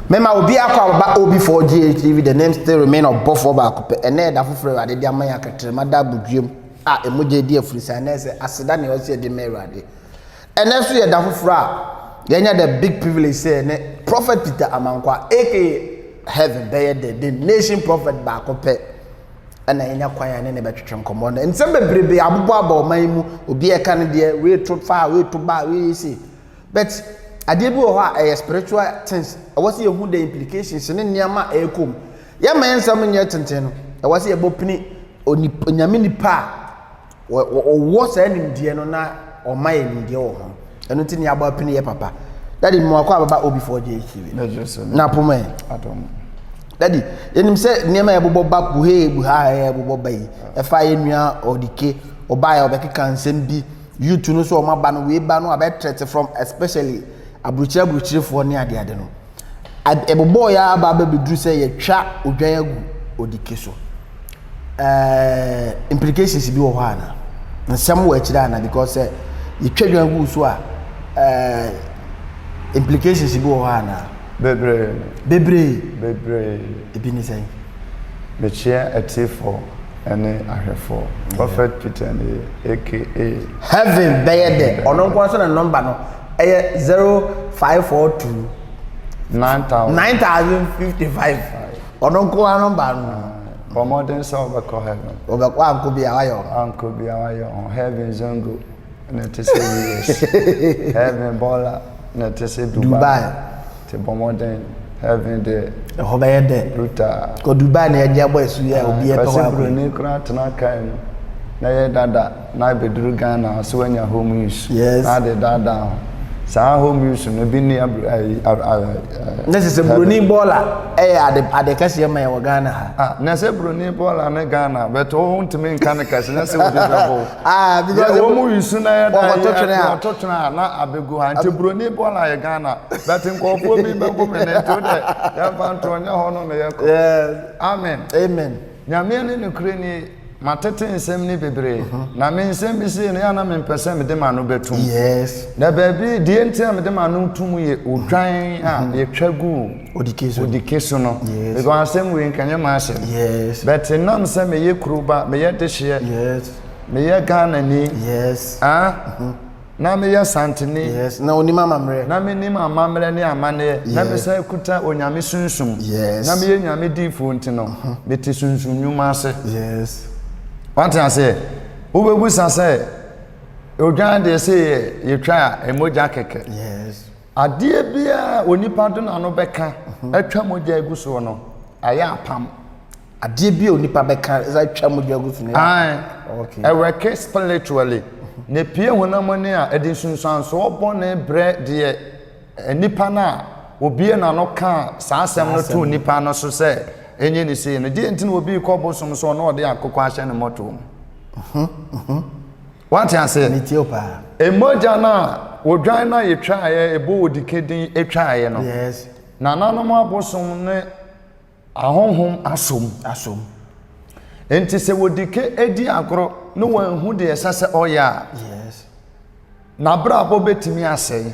Mɛma obi akɔ ababa OB4GHTV, the name still remain ɔbɔfoɔ baako pɛ. Ɛnɛ ɛda foforɔ Awurade de ama yɛn akɛtrɛma da abodwuam a ɛmogya di afirisan na ɛsɛ aseda nea ɔsɛ yɛde ma Awurade. Ɛnɛ nso yɛ da foforɔ a yɛanya the big privilege sɛ yɛne Prophet Peter Amankwa aka Heaven bɛyɛ the the nation prophet baako pɛ ɛna yɛnya kwan a ne ne bɛtwetwe nkɔmmɔ no. Nsɛm bebrebe abobɔ aba ɔman yi mu, obi a ɛka no deɛ wei to fa, wei to ba, wei si. But adeɛ bi wɔ hɔ a ɛyɛ spiritual things, ɛwɔ sɛ yɛhu the implications ne nneɛma a ɛrekɔ mu. Yɛma yɛn nsɛm nyɛ tenten no, ɛwɔ sɛ yɛbɔ pini onyame nipa a ɔwɔ saa nimdeɛ no na ɔma yɛ nimdeɛ wɔ ho. Ɛno nti ne yɛabɔ apini yɛ papa. Daddy, mu akɔ ababa OB4GHTV. Na poma yɛ. Daddy, yɛnim sɛ nneɛma yɛ bobɔ ba buhee buha yɛ bobɔ ba yi. Ɛfa yɛ nua ɔdike, ɔbaa yɛ ɔbɛkeka nsɛm bi. Youth no so ɔmo aba no, wei ba no abɛtrɛte from especially aburukyire aburukyirefoɔ ne adeade no. Ɛbobɔ yɛ aba abɛbɛduru sɛ yɛtwa odwan agu odike so. Implications bi wɔ hɔ ana? Nsɛm wɔ akyire ana? Because sɛ yɛtwa dwan gu so a, implications bi wɔ hɔ ana? Bebree. Bebree. Bebree. Ebi ne sɛn? Mekyia atiefoɔ ne ahwɛfoɔ. Prophet Peter ne aka Heaven bɛyɛ dɛ. Ɔno nko nso na number no ɛyɛ 0542 9000 9055. Ɔno nko ara number no. Bɔ mmɔden sɛ wobɛkɔ heaven. Ɔbɛkɔ ankɔ bi a wayɛ ɔho. Ankɔ bi a wayɛ ɔho. Heaven zongo na ɛte sɛ US. Heaven bɔɔla na ɛte sɛ Dubai. Dubai. Te bɔ mmɔden, heaven deɛ. Ɛhɔ bɛyɛ dɛ. Brutal. Kɔ Dubai na yɛgye abɔ asu yɛ obi ɛpɛ hɔ Kwasi akɔ. Buroni koraa tena kaa mu na yɛ dada na abɛduru Ghana so wanya home use. Na ade daadaa ho. Saa home use no bi ni abru ayi Ne sɛ buroni bɔɔla ɛyɛ ade ade kɛseɛ ma yɛ wɔ Ghana ha. Ah, na sɛ buroni bɔɔla ne Ghana, bɛtɛ wɔn ntumi nka ne kɛse na sɛ obi bɛbɔ. Ah, because wɔn mu use na yɛ da wɔkɔtɔ twene a. Wɔkɔtɔ twene a na abɛgu ha, nti buroni bɔɔla yɛ Ghana, bɛtɛ nkɔfoɔ bi bɛgu mi ne nti o dɛ yɛmfa nto ɔnyɛ hɔ no na yɛkɔ. Amen. Amen. Nyame ne nokorɛ nie, matete nsɛm ni bebree, na me nsɛm bi sei no yɛ na mempɛ sɛ mede m'ano bɛtum. Na baabi deɛ nti a mede m'ano tum yɛ odwan a yɛtwa gu Odike so. Odike so no. Because asɛm wei nka nyɛ m'asɛm. But nam sɛ meyɛ kuroba, meyɛ dehyeɛ, meyɛ Ghanani, ah, na meyɛ Santini. Na onim amammerɛ. Na menim amammerɛ ne amanneɛ. Na mesan kuta Onyame sunsum. Na meyɛ Nyame diifoɔ nti no, mete sunsum nnwuma ase. Wate aseɛ? Wobɛbusa sɛ, odwan deɛ sɛ yɛtwa a, mogya kɛkɛ. Adeɛ biara onipa de n'ano bɛka atwa mogya agu soɔ no, ayɛ apam. Adeɛ bi a onipa bɛka atwa mogya agu so no. Aye. Ɛwɛke spiritually. Na epie honam ani a, ɛde nsunsuansoɔ bɔne brɛ deɛ nipa no a obie n'ano kaa saa asɛm no too nipa no so sɛ ɛnyɛ ne sei no. Deɛ nti na obi rekɔ bosom so ɔno ɔde akokɔ ahyɛ ne mmɔtoɔ mu. Wate aseɛ? Metie wo paa. Mogya no a odwan no a yɛtwaeɛ, ɛbɔ odike din twaeɛ no, nananom abosom ne ahonhom asom. Asom. Nti sɛ wɔdike di agorɔ na wɔanhu deɛ ɛsɛ sɛ ɔyɛ a, n'abrabɔ bɛtumi asɛe.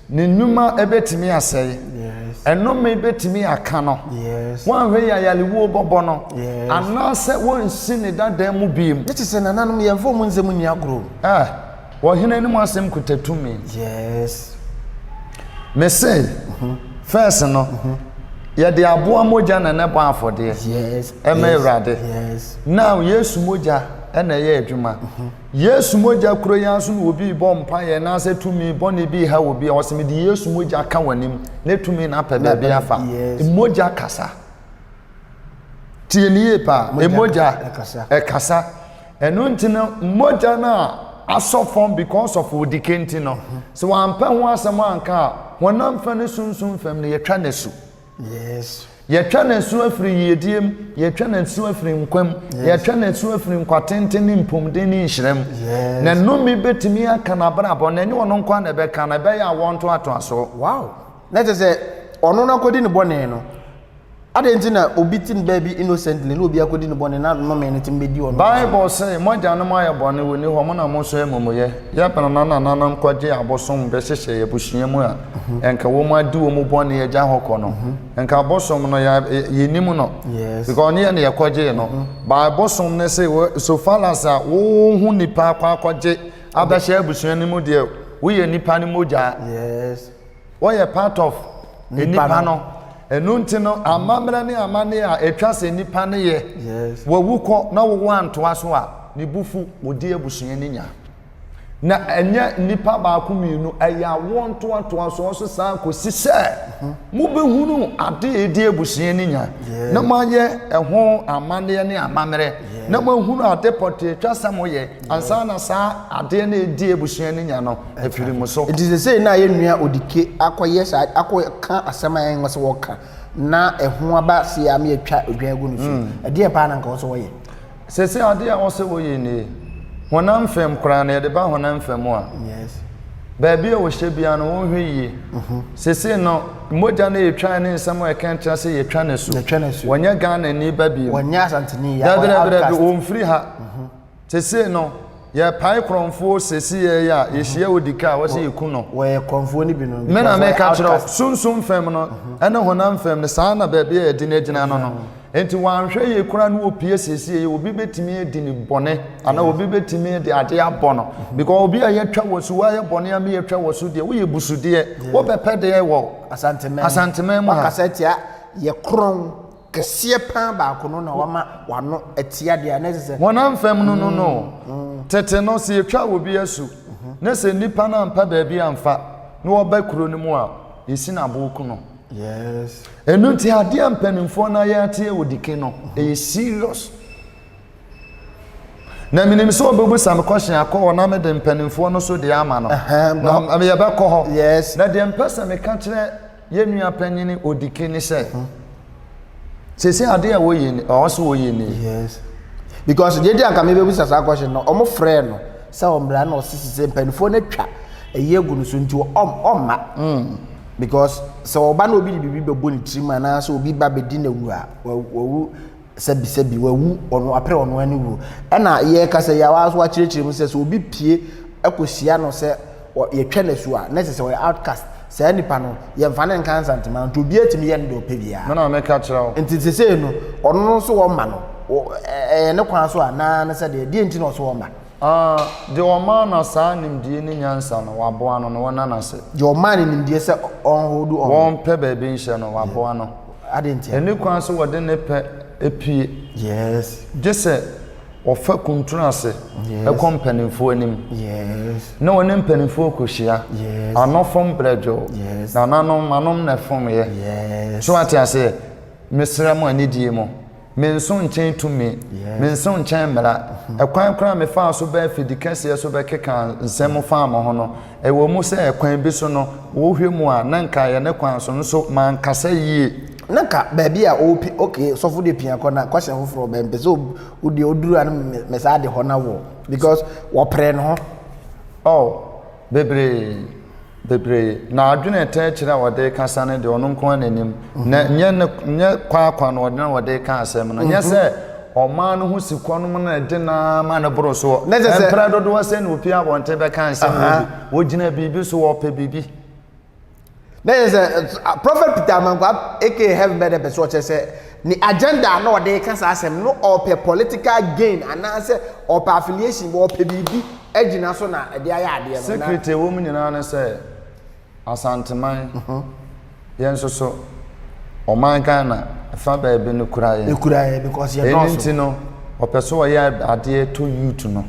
Ne nnwuma bɛtumi asɛe. Ɛnome bɛtumi aka no. Wɔanhwɛ yi ayarewuo bɔbɔ no. Anaasɛ wɔnsi ne dadan mu biem. Ne te sɛ nananom yɛmfa wɔn nsɛm nni agorɔ. Ah, ɔhene anim asɛm kuta tumi. Mese, first no, yɛde aboa mogya na na ɛbɔ afɔdeɛ. Ɛma Awurade. Now Yesu mogya na ɛyɛ adwuma. Yesu mogya kuro yi ara so na obi rebɔ mpaeɛ anaasɛ tumi bɔne bi reha obi a, ɔsɛ mede Yesu mogya ka w'anim na tumi no apɛ baabi afa. Mogya kasa. Tie ne yie paa. Mogya ɛkasa. Ɛno nti no mogya no a asɔ fam because of odike nti no, sɛ wampɛ ho asɛm anka a, honam fam ne sunsum fam no yɛtwa no asu. Yes. Yɛtwa n'asu afiri yiedie mu, yɛtwa n'asu afiri nkwa mu, yɛtwa n'asu afiri nkwa tenten ne mpomden ne nhyira mu. Na nnome bɛtumi aka n'abrabɔ, na ɛnyɛ ɔno nko ara na ɛbɛka no, ɛbɛyɛ awoɔ ntoatoasoɔ. Wow! Na kyerɛ sɛ ɔno no akɔdi ne bɔne no, Adɛn nti na obi te ne baabi innocently na obi akɔdi no bɔne na nnome no tumi bɛdi ɔno so? Bible se, Mo agyanom ayɛ bɔne, wɔnni hɔ, mo na mosɔ amumuyɛ. Yɛn pena nananom kɔgyee abosom bɛhyehyɛɛ abusua mu a, nka wɔn adi wɔn bɔne agya hɔ kɔ no, nka abosom no yɛnim no, because ɔne yɛn na yɛkɔgyee no. But abosom no se, so far as a wohu nipa akɔ akɔgye abɛhyɛ abusua no mu deɛ, woyɛ nipa no mogya. Wɔyɛ part of nnipa no. Ɛno nti no, amammerɛ ne amanneɛ a ɛtwa sɛ nnipa no yɛ, wawu kɔ na wo antoa so a, ne bo fu, wɔdi abusua no nya. Na ɛnyɛ nnipa baako mmienu, ɛyɛ awoɔ ntoatoasoɔ so saa kɔsi sɛ mobɛhunu ade a ɛdi abusua no nya na moayɛ ɛho amanneɛ ne amammerɛ na moahunu ade pɔtee ɛtwa sɛ moyɛ ansa na saa adeɛ no ɛdi abusua no nya no afiri mo so. Nti sesei na yɛn nua Odike akɔyɛ saa akɔka asɛm a ɛnyɛ sɛ wɔka na ɛho aba sei ama yɛatwa odwan agu no so. Mm. Ɛdeɛn paa na nka wɔ sɛ wɔyɛ? Sesei adeɛ a wɔsɛ wɔyɛ nie, honam fam koraa no yɛde ba honam fam a, yes. baabi a wɔhyɛ biara no wɔnhwɛ yie. Mhm. Sesei no mogya no yɛtwa ne nsɛm a ɛka kyerɛ sɛ yɛtwa ne so. Wɔnyɛ Ghanani ba bio. Wɔnyɛ Asanteni. Dabi dabi dabi wɔmfiri ha. Mhm. Sesei no, yɛpae korɔmfoɔ sesei yi a, yɛhyia odika a, wɔsɛ yɛku no. Wɔyɛ korɔmfoɔ no bi no. Me na meka kyerɛ wo, sunsum fam no, ɛne honam fam no, saa na baabi a yɛde no agyina no no. Enti wanhwɛ yie koraa na ɔpue sesei yi, obi bɛtumi adi no bɔne, anaa obi bɛtumi de adeɛ abɔ no. Because obi a yɛatwa wɔ so, woayɛ bɔne ama yɛatwa wɔ so deɛ, woyɛ busudeɛ, wobɛpɛ deɛ wɔ Asanteman mu ha. Wakasa atia yɛ korɔn. Kɛseɛ paa baako no na wama wano atia deɛ a na ɛsɛ sɛ. Honam fam no no no. Mm. Tete no, sɛ yɛtwa obi asu mhm. na sɛ nnipa no ampa baabi amfa na wɔba kuro no mu a, yɛsi no aboɔ ku no. Yes. Ɛno nti adeɛ a mpanimfoɔ no ayɛ ateɛ wɔ dike no, mhm. ɛyɛ serious. Na menim sɛ ɔbɛbusa me kɔhyen akɔ hɔ na mede mpanimfoɔ no so deɛ ama no. Na yɛbɛkɔ hɔ. Yes. Na deɛ mpɛ sɛ meka kyerɛ Yɛn nua panyin Odike ne sɛ, sese ade a wɔyɛ ni, ɔwɔ so wɔyɛ ni. Yes. Because deɛ di anka mebɛbisa saa question no, ɔmo frɛ no sɛ ɔmmra na ɔse sese mpanimfoɔ no atwa ɛyi agu no so nti ɔm ɔmma. Mm. Because sɛ ɔba na obi de biribi bɛbɔ ne tirim anaasɛ obi ba bɛdi n'awu a, wawu sɛbi sɛbi wawu ɔno apere ɔno ani wuo ɛna yɛka sɛ yɛawa so akyerɛkyerɛ mu sɛ sɛ obi pie ɛkɔhyia no sɛ yɛtwa no asu a na ɛsɛ sɛ ɔyɛ outcast saa nipa no yɛmfa ne nka nsantema nti obi atumi yɛ no deɛ ɔpɛ biara mena meka kyerɛ wo nti sesei no ɔno nso wɔma no ɛyɛ ne kwan so a naa ne sɛ deɛ deɛ nti na ɔso wɔma Ah, deɛ ɔmaa no saa nimdie ne nyansa no, waboa no, na wɔnna no ase. Deɛ ɔmaa no nimdie sɛ ɔnholdu ɔn. Wɔmpɛ baabi nhyɛ no, waboa no. Adɛn ntia? Ɛnni kwan sɛ wɔde ne pɛ pue. Yes. Gye sɛ wɔfa kuntunu ase kɔ mpanimfoɔ anim. Yes. Na wɔne mpanimfoɔ kɔhyia. Yes. Ano fom brɛdwoo. Yes. Nananom, manom na ɛfomyɛ. Yes. So ate aseɛ? Mesrɛ mo anidie mu. Menso nkyɛn tumi, menso nkyɛn mmara. Ɛkwan koraa a mefaa so baa afidi kɛseɛ so bɛkekaa nsɛm faa mo ho no, ɛwɔ mu sɛ ɛkwan bi so no, wohwɛ mu a, na nka ɛyɛ ne kwan so, nso mankasa yie. Na nka baabi a ɔrepi okay sɔfo de pia kɔ na question foforɔ bɛn mpɛ sɛ wode oduru a no me saa de hɔ na wɔ because wɔprɛ ne ho. Oh. Bebree, bebree. Na adwene a ɛtaa akyire a wɔde rekasa no deɛ, ɔno nko ara na nim. Na nyɛ ne nyɛ kwaakwa na ɔde na wɔde reka asɛm no. Nyɛ sɛ ɔman no ho sikɔ nom na ɛde no ara ma no boro soɔ. Na kyerɛ sɛ- Mprɛ dodoɔ sɛ na opie abɔnten bɛka nsɛm wɔ bi. Wɔgyina biribi so, wɔpɛ biribi. Na yɛ sɛ Prophet Peter Amankwah aka Heaven bɛdɛ pɛ sɛ ɔkyerɛ sɛ ne agenda a na ɔde reka saa asɛm no ɔpɛ political gain anaasɛ ɔpɛ affiliation bi ɔpɛ biribi agyina so na ɛde ayɛ adeɛ no. Secret a ɛwɔ mu nyinaa ne sɛ Asanteman yɛn nso so ɔman Ghana fa baabi no kura yɛn. Ekura yɛn because yɛ dɔɔso. Ɛno nti no ɔpɛ sɛ ɔyɛ adeɛ to youth no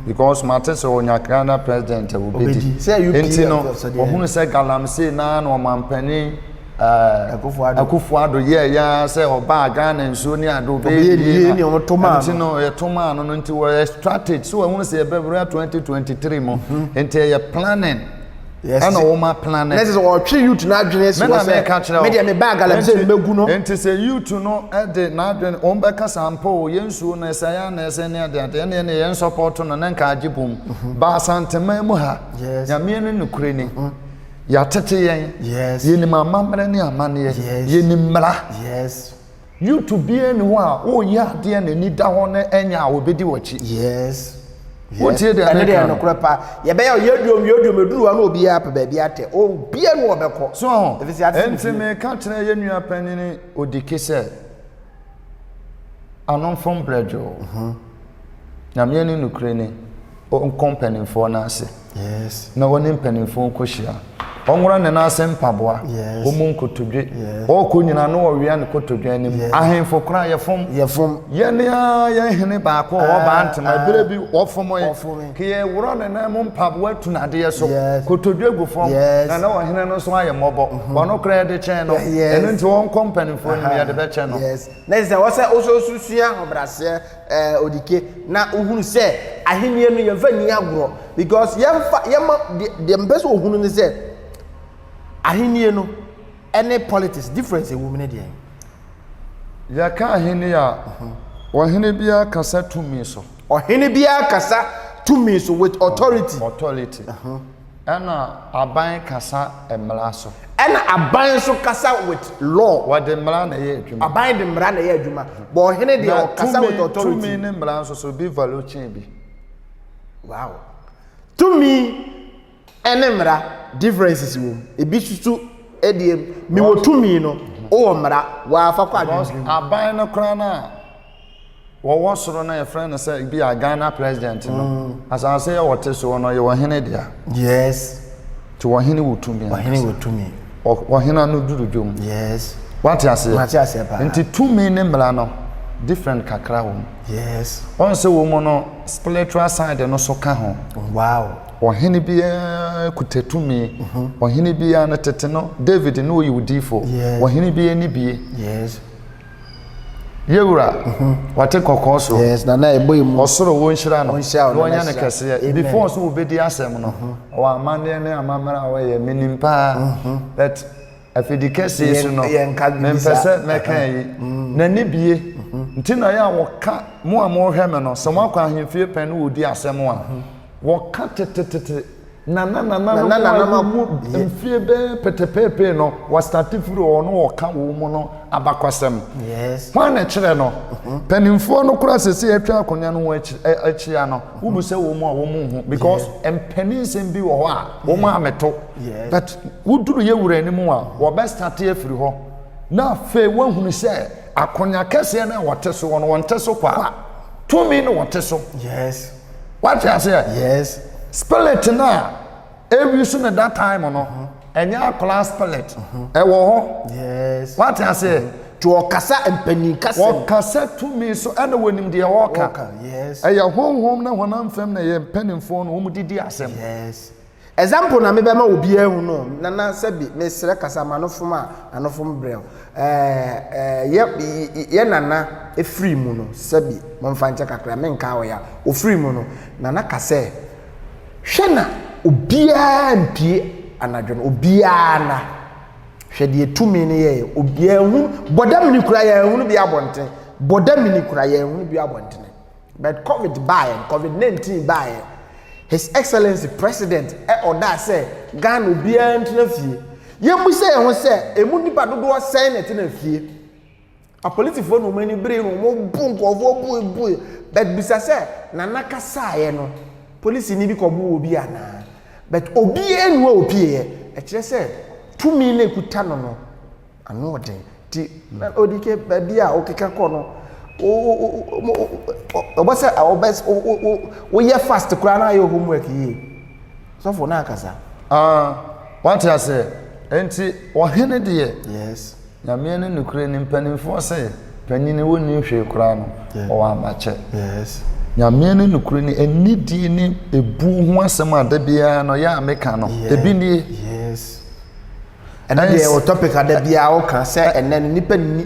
because mate sɛ ɔnya Ghana president a ɔbɛdi. Nti no ɔhunu sɛ galamsey naa na ɔmampanin Akufo Addo yɛɛ yɛ ara sɛ ɔbaa Ghana nsuo ne ade ɔbɛyɛ yie na nti no yɛto maa no no nti wɔyɛ strategy so wɔhunu sɛ yɛbɛwura 2023 mu nti ɛyɛ planning ɛna wɔn a planning. Na sɛ ɔtwe youth n'adwene si hɔ sɛ me deɛ me ba galamsey mbɛgu no. Nti sɛ youth no de n'adwene wɔn bɛka sɛ ampa o yɛn nsuo no ɛsɛ yɛn ana ɛsɛ ne ade ade ɛne ɛne yɛn sɔpɔto no ne nka agye bom ba Asanteman mu ha nyameɛ no nokorɛ ni. Yɛatete yɛn. Yes. Yɛnim amammerɛ ne amanneɛ. Yes. Yɛnim mmara. Yes. Youth biara ni hɔ a ɔreyɛ adeɛ n'ani da hɔ na ɛnyɛ a ɔbɛdi w'akyi. Yes. Wotie deɛ ɛno deɛ meka no? nokorɛ paa yɛbɛyɛ yɛduom yɛduom ɛduru hɔ na obiara pɛ baabi atɛ obiara nu ɔbɛkɔ So ho. ɛfiri sɛ ate Enti fie. meka kyerɛ yɛn nua panyin Odike sɛ anomfo mbrɛdwoo. Nyame ani nokorɛ ni, ɔnkɔ mpanimfoɔ no ase. Yes. Na ɔne mpanimfoɔ nkɔhyia. Ɔnwora ne nan ase mpaboa. Yes. Ɔmmu nkotodwe. Yes. Ɔrekɔ nyinaa na ɔwea ne kotodwe anim. Yes. Ahemfo koraa yɛfom. Yɛfom. Yɛne ara yɛn hene baako a ɔwɔ Bantama, Ah, berɛ bi ɔfom yɛn. Ɔfom yɛn. Ke yɛworɔ ne nan mu mpaboa tu n'adeɛ so. Yes. Kotodwe gu fam. Yes. Na na ɔhene no nso ayɛ mmɔbɔ. Ɔno koraa yɛde kyɛn no. Yes. Ɛno nti ɔnkɔ mpanimfoɔ no mu, yɛde bɛkyɛ no. Yes. Na ɛsɛ sɛ wɔsɛ wosɔ sua ahobrɛaseɛ ɛɛ odike na wohunu sɛ ahenni no yɛmfa nni agorɔ because yɛmfa yɛma deɛ deɛ mpɛ sɛ ohunu ne sɛ ahenni no ɛne politics difference ɛwɔ mu ne deɛ. Yɛka ahenni a, ɔhene biara kasa tumi so. Ɔhene biara kasa tumi so with authority. Authority. Ɛna aban kasa mmara so. Ɛna aban nso kasa with law. Wɔde mmara na ɛyɛ adwuma. Aban de mmara na ɛyɛ adwuma. But ɔhene deɛ ɔkasa with authority. Tumi ne mmara nso so bi value kyɛn bi. Wow. Tumi ɛne mmara differences wɔ mu. Ebi susu ɛdeɛ mewɔ tumi no wowɔ mmara wɔafa kɔ adwendwen. Aban no koraa no a wɔwɔ soro no yɛfrɛ no sɛ bi a Ghana president no mm. asase yɛ wɔte soɔ no yɛ ɔhene dea. Yes. Nti ɔhene wɔ tumi. Ɔhene wɔ tumi. Ɔhene ano duru dwom. Yes. Wate aseɛ? Mate aseɛ paa. Nti tumi ne mmara no different kakra wɔ mu. Yes. Wɔn sɛ wɔ mu no spiritual side no so ka ho. Wow. Ɔhene biara kuta tumi. Mhm. Ɔhene biara no tete no David no ɔyɛ odifo. Yes. Ɔhene biara ni bie. Yes. Yɛwura, wate kɔkɔɔ so. Yes, nana ɛbɔ emu. Ɔsoro wo nhyira no. Ɔnhyira wo, Na ɔnyɛ nana no hyira. kɛseɛ. Amen. Before so wobɛdi asɛm no, ɔwɔ amanneɛ ne amammerɛ a ɔyɛ menim paa. But afidi kɛseɛ so no, Yɛn- yɛnka biribi mempɛ saa. sɛ mɛka yi. N'ani bie. Nti na yɛ a wɔka mo a mohwɛ me no, sɛ moakɔ ahemfie pɛn ne wɔdi asɛm a, wɔka tetetete Nana nana no mu a wɔwu mfie bɛyɛ pɛtɛpɛɛpɛɛ no wɔstate firi hɔ no wɔka wɔn mu no abakwasɛm. Hwan na ɛkyerɛ no? Mpanimfoɔ no koraa sɛ sɛ yɛatwa akonnwa no ho akyia no wobu sɛ wɔn mu a wɔn nhu because mpanin nsɛm bi wɔ hɔ a wɔn ameto but woduru yɛ wura anim a wɔbɛstate afiri hɔ na afei woahunu sɛ akonnwa kɛseɛ no a wɔte soɔ no wɔnte so kwa tumi no wɔte so. Yes. Wate aseɛ? Yes. Spirit no a ɛwi so no that time no, ɛnyɛ akwadaa spirit. Ɛwɔ hɔ. Yes. Wate aseɛ? Nti ɔkasa mpanyin kasa mu. Ɔkasa tumi so ɛna wɔnim deɛ ɔreka. Ɔreka, yes. Ɛyɛ honhom ne honam fam na ɛyɛ mpanimfoɔ no wɔn didi asɛm. Yes. Example na mebɛma obiara ahu no, Nana sɛbi mesrɛ kasa ma no fom a ano fom brɛw. Ɛɛ yɛ yɛ Nana efiri mu no sɛbi momfa nkyɛ kakra menka ɔya ofiri mu no Nana ka sɛ hwɛ na obiara mpie anadwo no obiara na hwɛ deɛ tumi no yɛɛ obiara hu bɔdamini kura yɛn hunu bi abɔnten bɔdamini kura yɛn hunu bi abɔntene. But covid baeɛ no, covid 19 baeɛ, His Excellency President ɛ ɔdaa sɛ Ghana obiara ntena fie. Yɛmmisa yɛn ho sɛ emu nnipa dodoɔ sɛn na ɛtena fie? Apolisifoɔ na wɔn ani bere na wɔn bu nkurɔfoɔ bue bue. But bisa sɛ Nana kasaeɛ no, polisini bi kɔboo obi anaa? But obiara nni hɔ a ɔpieeɛ. Ɛkyerɛ sɛ tumi no a ɛkuta no no, Ano ɔden nti na odike baabi a wokeka kɔ no ɔbɔ sɛ ɔbɛ woyɛ fast koraa na ayɛ homework yie sɔfo na akasa. Ah, wate aseɛ nti ɔhene deɛ. Yes. Nyameɛ ne nokorɛ ni mpanimfoɔ sɛ panyini wɔnni hwee koraa no ɔwɔ amakyɛ. Yes. Nyameɛ ne nokorɛ ni anidie ne ebuo ho asɛm a da biara no yɛ a meka no ebi nie. Yes. Ɛno deɛ wɔ topic a da biara woka sɛ ɛnɛ no nipa nni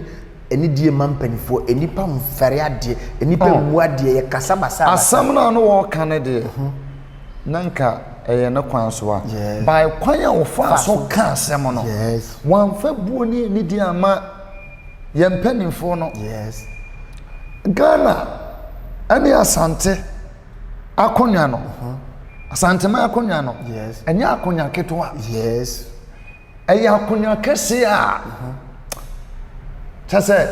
anidie ma mpanimfoɔ, nnipa mfɛre adeɛ, nnipa oh. mmu adeɛ, yɛkasa basabasa. Asɛm no a no wɔka no deɛ mhm. na nka ɛyɛ ne kwan so a by kwan a wɔfaa so ka asɛm no wɔamfa buo ne anidie ama yɛn mpanimfoɔ no. Ghana ɛne Asante akonnwa no Asanteman akonnwa no ɛnyɛ akonnwa ketewa ɛyɛ akonnwa kɛseɛ a kyɛ sɛ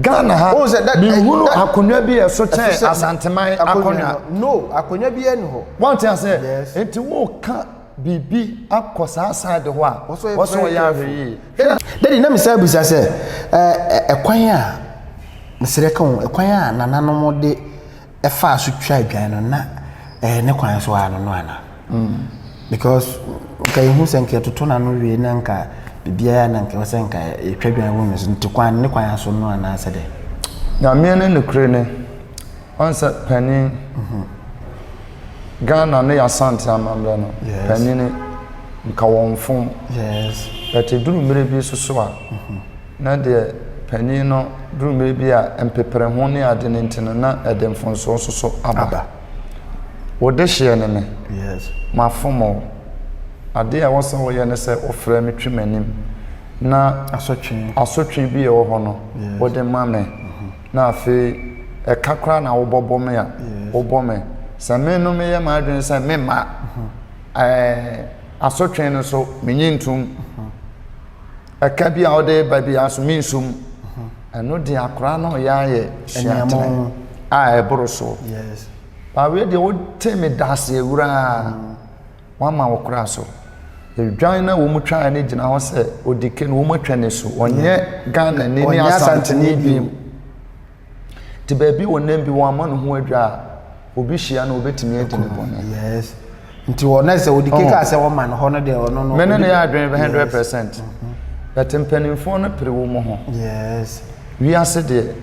Ghana ha, menhunu akonnwa bi a ɛso kyɛn Asanteman akonnwa. No, akonnwa bi ɛni hɔ. Wɔn te aseɛ. Nti wɔreka biribi akɔ saa side hɔ a, wɔsɛ wɔyɛ ahwɛ yie. Daddy, na mesan bisa sɛ, ɛkwan a, mesrɛ ka ho, ɛkwan a nananom de ɛfaa so twaa dwan no na ɛyɛ ne kwan so ara no no ana? Because nka yɛhu sɛ nka yɛtoto n'ano wie na nka biribiara na nka ɛwɔ sɛ nka yɛtwa dwan wɔ ne so nti kwan ne kwan so no anaasɛ dɛ? Nyameɛ ne nokorɛ ni, ɔn sɛ panin, Ghana ne Asante amammerɛ no, panyini nka wɔn fom. But ɛduru mmerɛ bi nso so a, na deɛ panin no duru mmerɛ bi a mpepereho ne ade no nti no na ɛde mfonsoɔ nso so aba. Wo dehyeɛ ne me. Mafom wo. Adeɛ a ɛwɔ sɛ woyɛ ne sɛ wofrɛ me twe m'anim na asotwe bi a ɛwɔ hɔ no wode ma me na afei ɛka koraa na wobɔbɔ me a wobɔ me. Sɛ me no meyɛ m'adwene sɛ memma ɛɛ asotwe no so menye ntom. Ɛka bi a wode reba biara so menso mu. Ɛno deɛ akwaraa no ɔyɛ ayɛ suatene a ɛboro so. Ba wei deɛ wote me da ase awuraa wama wo kora so. Edwan na wɔn twaeɛ no gyina hɔ sɛ odike no wɔn atwa ne so. Ɔnyɛ Ghana ni ne Asanteni bi. Nti baabi wɔ nam bi wɔama ne ho adwa a, obi hyia no obetumi adi ne bɔne. Yes. Nti wɔ na sɛ odi keka sɛ wɔma no hɔ no deɛ ɔno no. Me ne no yɛ adwene bɛ 100%. But mpanimfoɔ no pere wɔn ho. Yes. Wiase deɛ.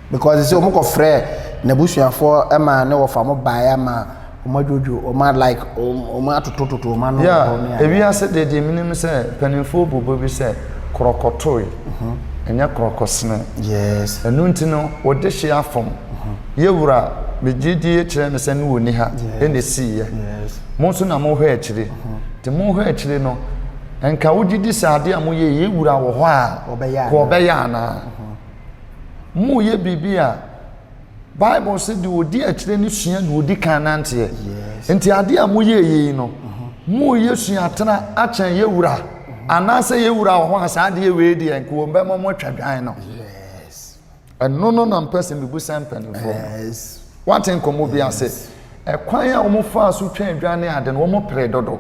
Because sɛ wɔn kɔ frɛ n'abusuafoɔ ma ne wɔfa mo baeɛ ama wɔn adwodwo wɔn a like wɔn atotototo wɔn ano wɔ hɔ ne adeɛ. Ewiase deɛ deɛ menim sɛ mpanimfoɔ bu bɛ bi sɛ korɔkɔtoe ɛnyɛ korɔkɔsene. Yes. Ɛno nti no wɔde hye afam. Yɛ wura me gyedie kyerɛ me sɛ ne wɔni ha ɛna ɛsiiɛ. Yes. Mo nso na mohwɛ akyire. Nti mohwɛ akyire no nka wogye di sɛ adeɛ a moyɛ yɛ wura wɔ hɔ a kɔ ɔbɛyɛ anaa? Moyɛ biribi a Bible se deɛ ɔdi akyire no sua deɛ ɔdi kan nanteɛ. Nti adeɛ a moyɛ yei no, moyɛ suatena akyɛn yɛ wura. Anaasɛ yɛ wura wɔ hɔ a saa adeɛ wei deɛ nka wɔn bɛma mo atwa dwan no. Ɛno no na mpɛ sɛ mebusa mpanimfoɔ. Wate nkɔmmɔ bi ase. Ɛkwan a wɔn faa so twaa dwan ne ade no, wɔn pere dodo.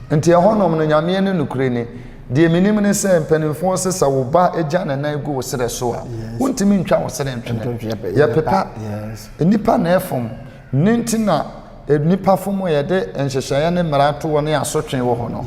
Nti ɛhɔnom no, Nyameɛ ne nokorɛ ni. Deɛ menim ne sɛ, mpanimfoɔ se sɛ wo ba gya ne nan gu wo serɛ so a, wontumi ntwa wo serɛ ntwene. Yɛpepa. Nnipa na ɛfom. Ne nti na nnipa fom a yɛde nhyehyɛeɛ ne mmara to hɔ ne asotwe wɔ hɔ no.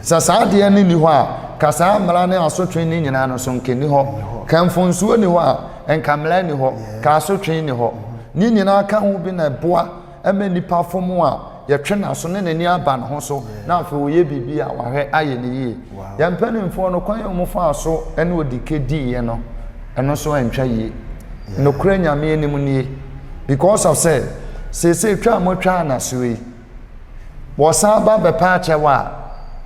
Sɛ saa adeɛ no nni hɔ a, ka saa mmara ne asotwe no nyinaa no so nka nni hɔ. Ka mfonsuo nni hɔ a, nka mmara nni hɔ. Ka asotwe nni hɔ. Ne nyinaa ka ho bi na ɛboa ma nnipa fom a yɛtwe n'aso ne n'ani aba ne ho so na afei ɔyɛ biribi a wahwɛ ayɛ no yie. Yɛn mpanimfoɔ no, kwan a wɔfaa so ne Odike diiɛ no, ɛno nso antwa yie. Nokorɛ Nyame anim nie. Because of sɛ, seesei twa a moatwa n'aso yi, wɔsan ba bɛpa akyɛw a,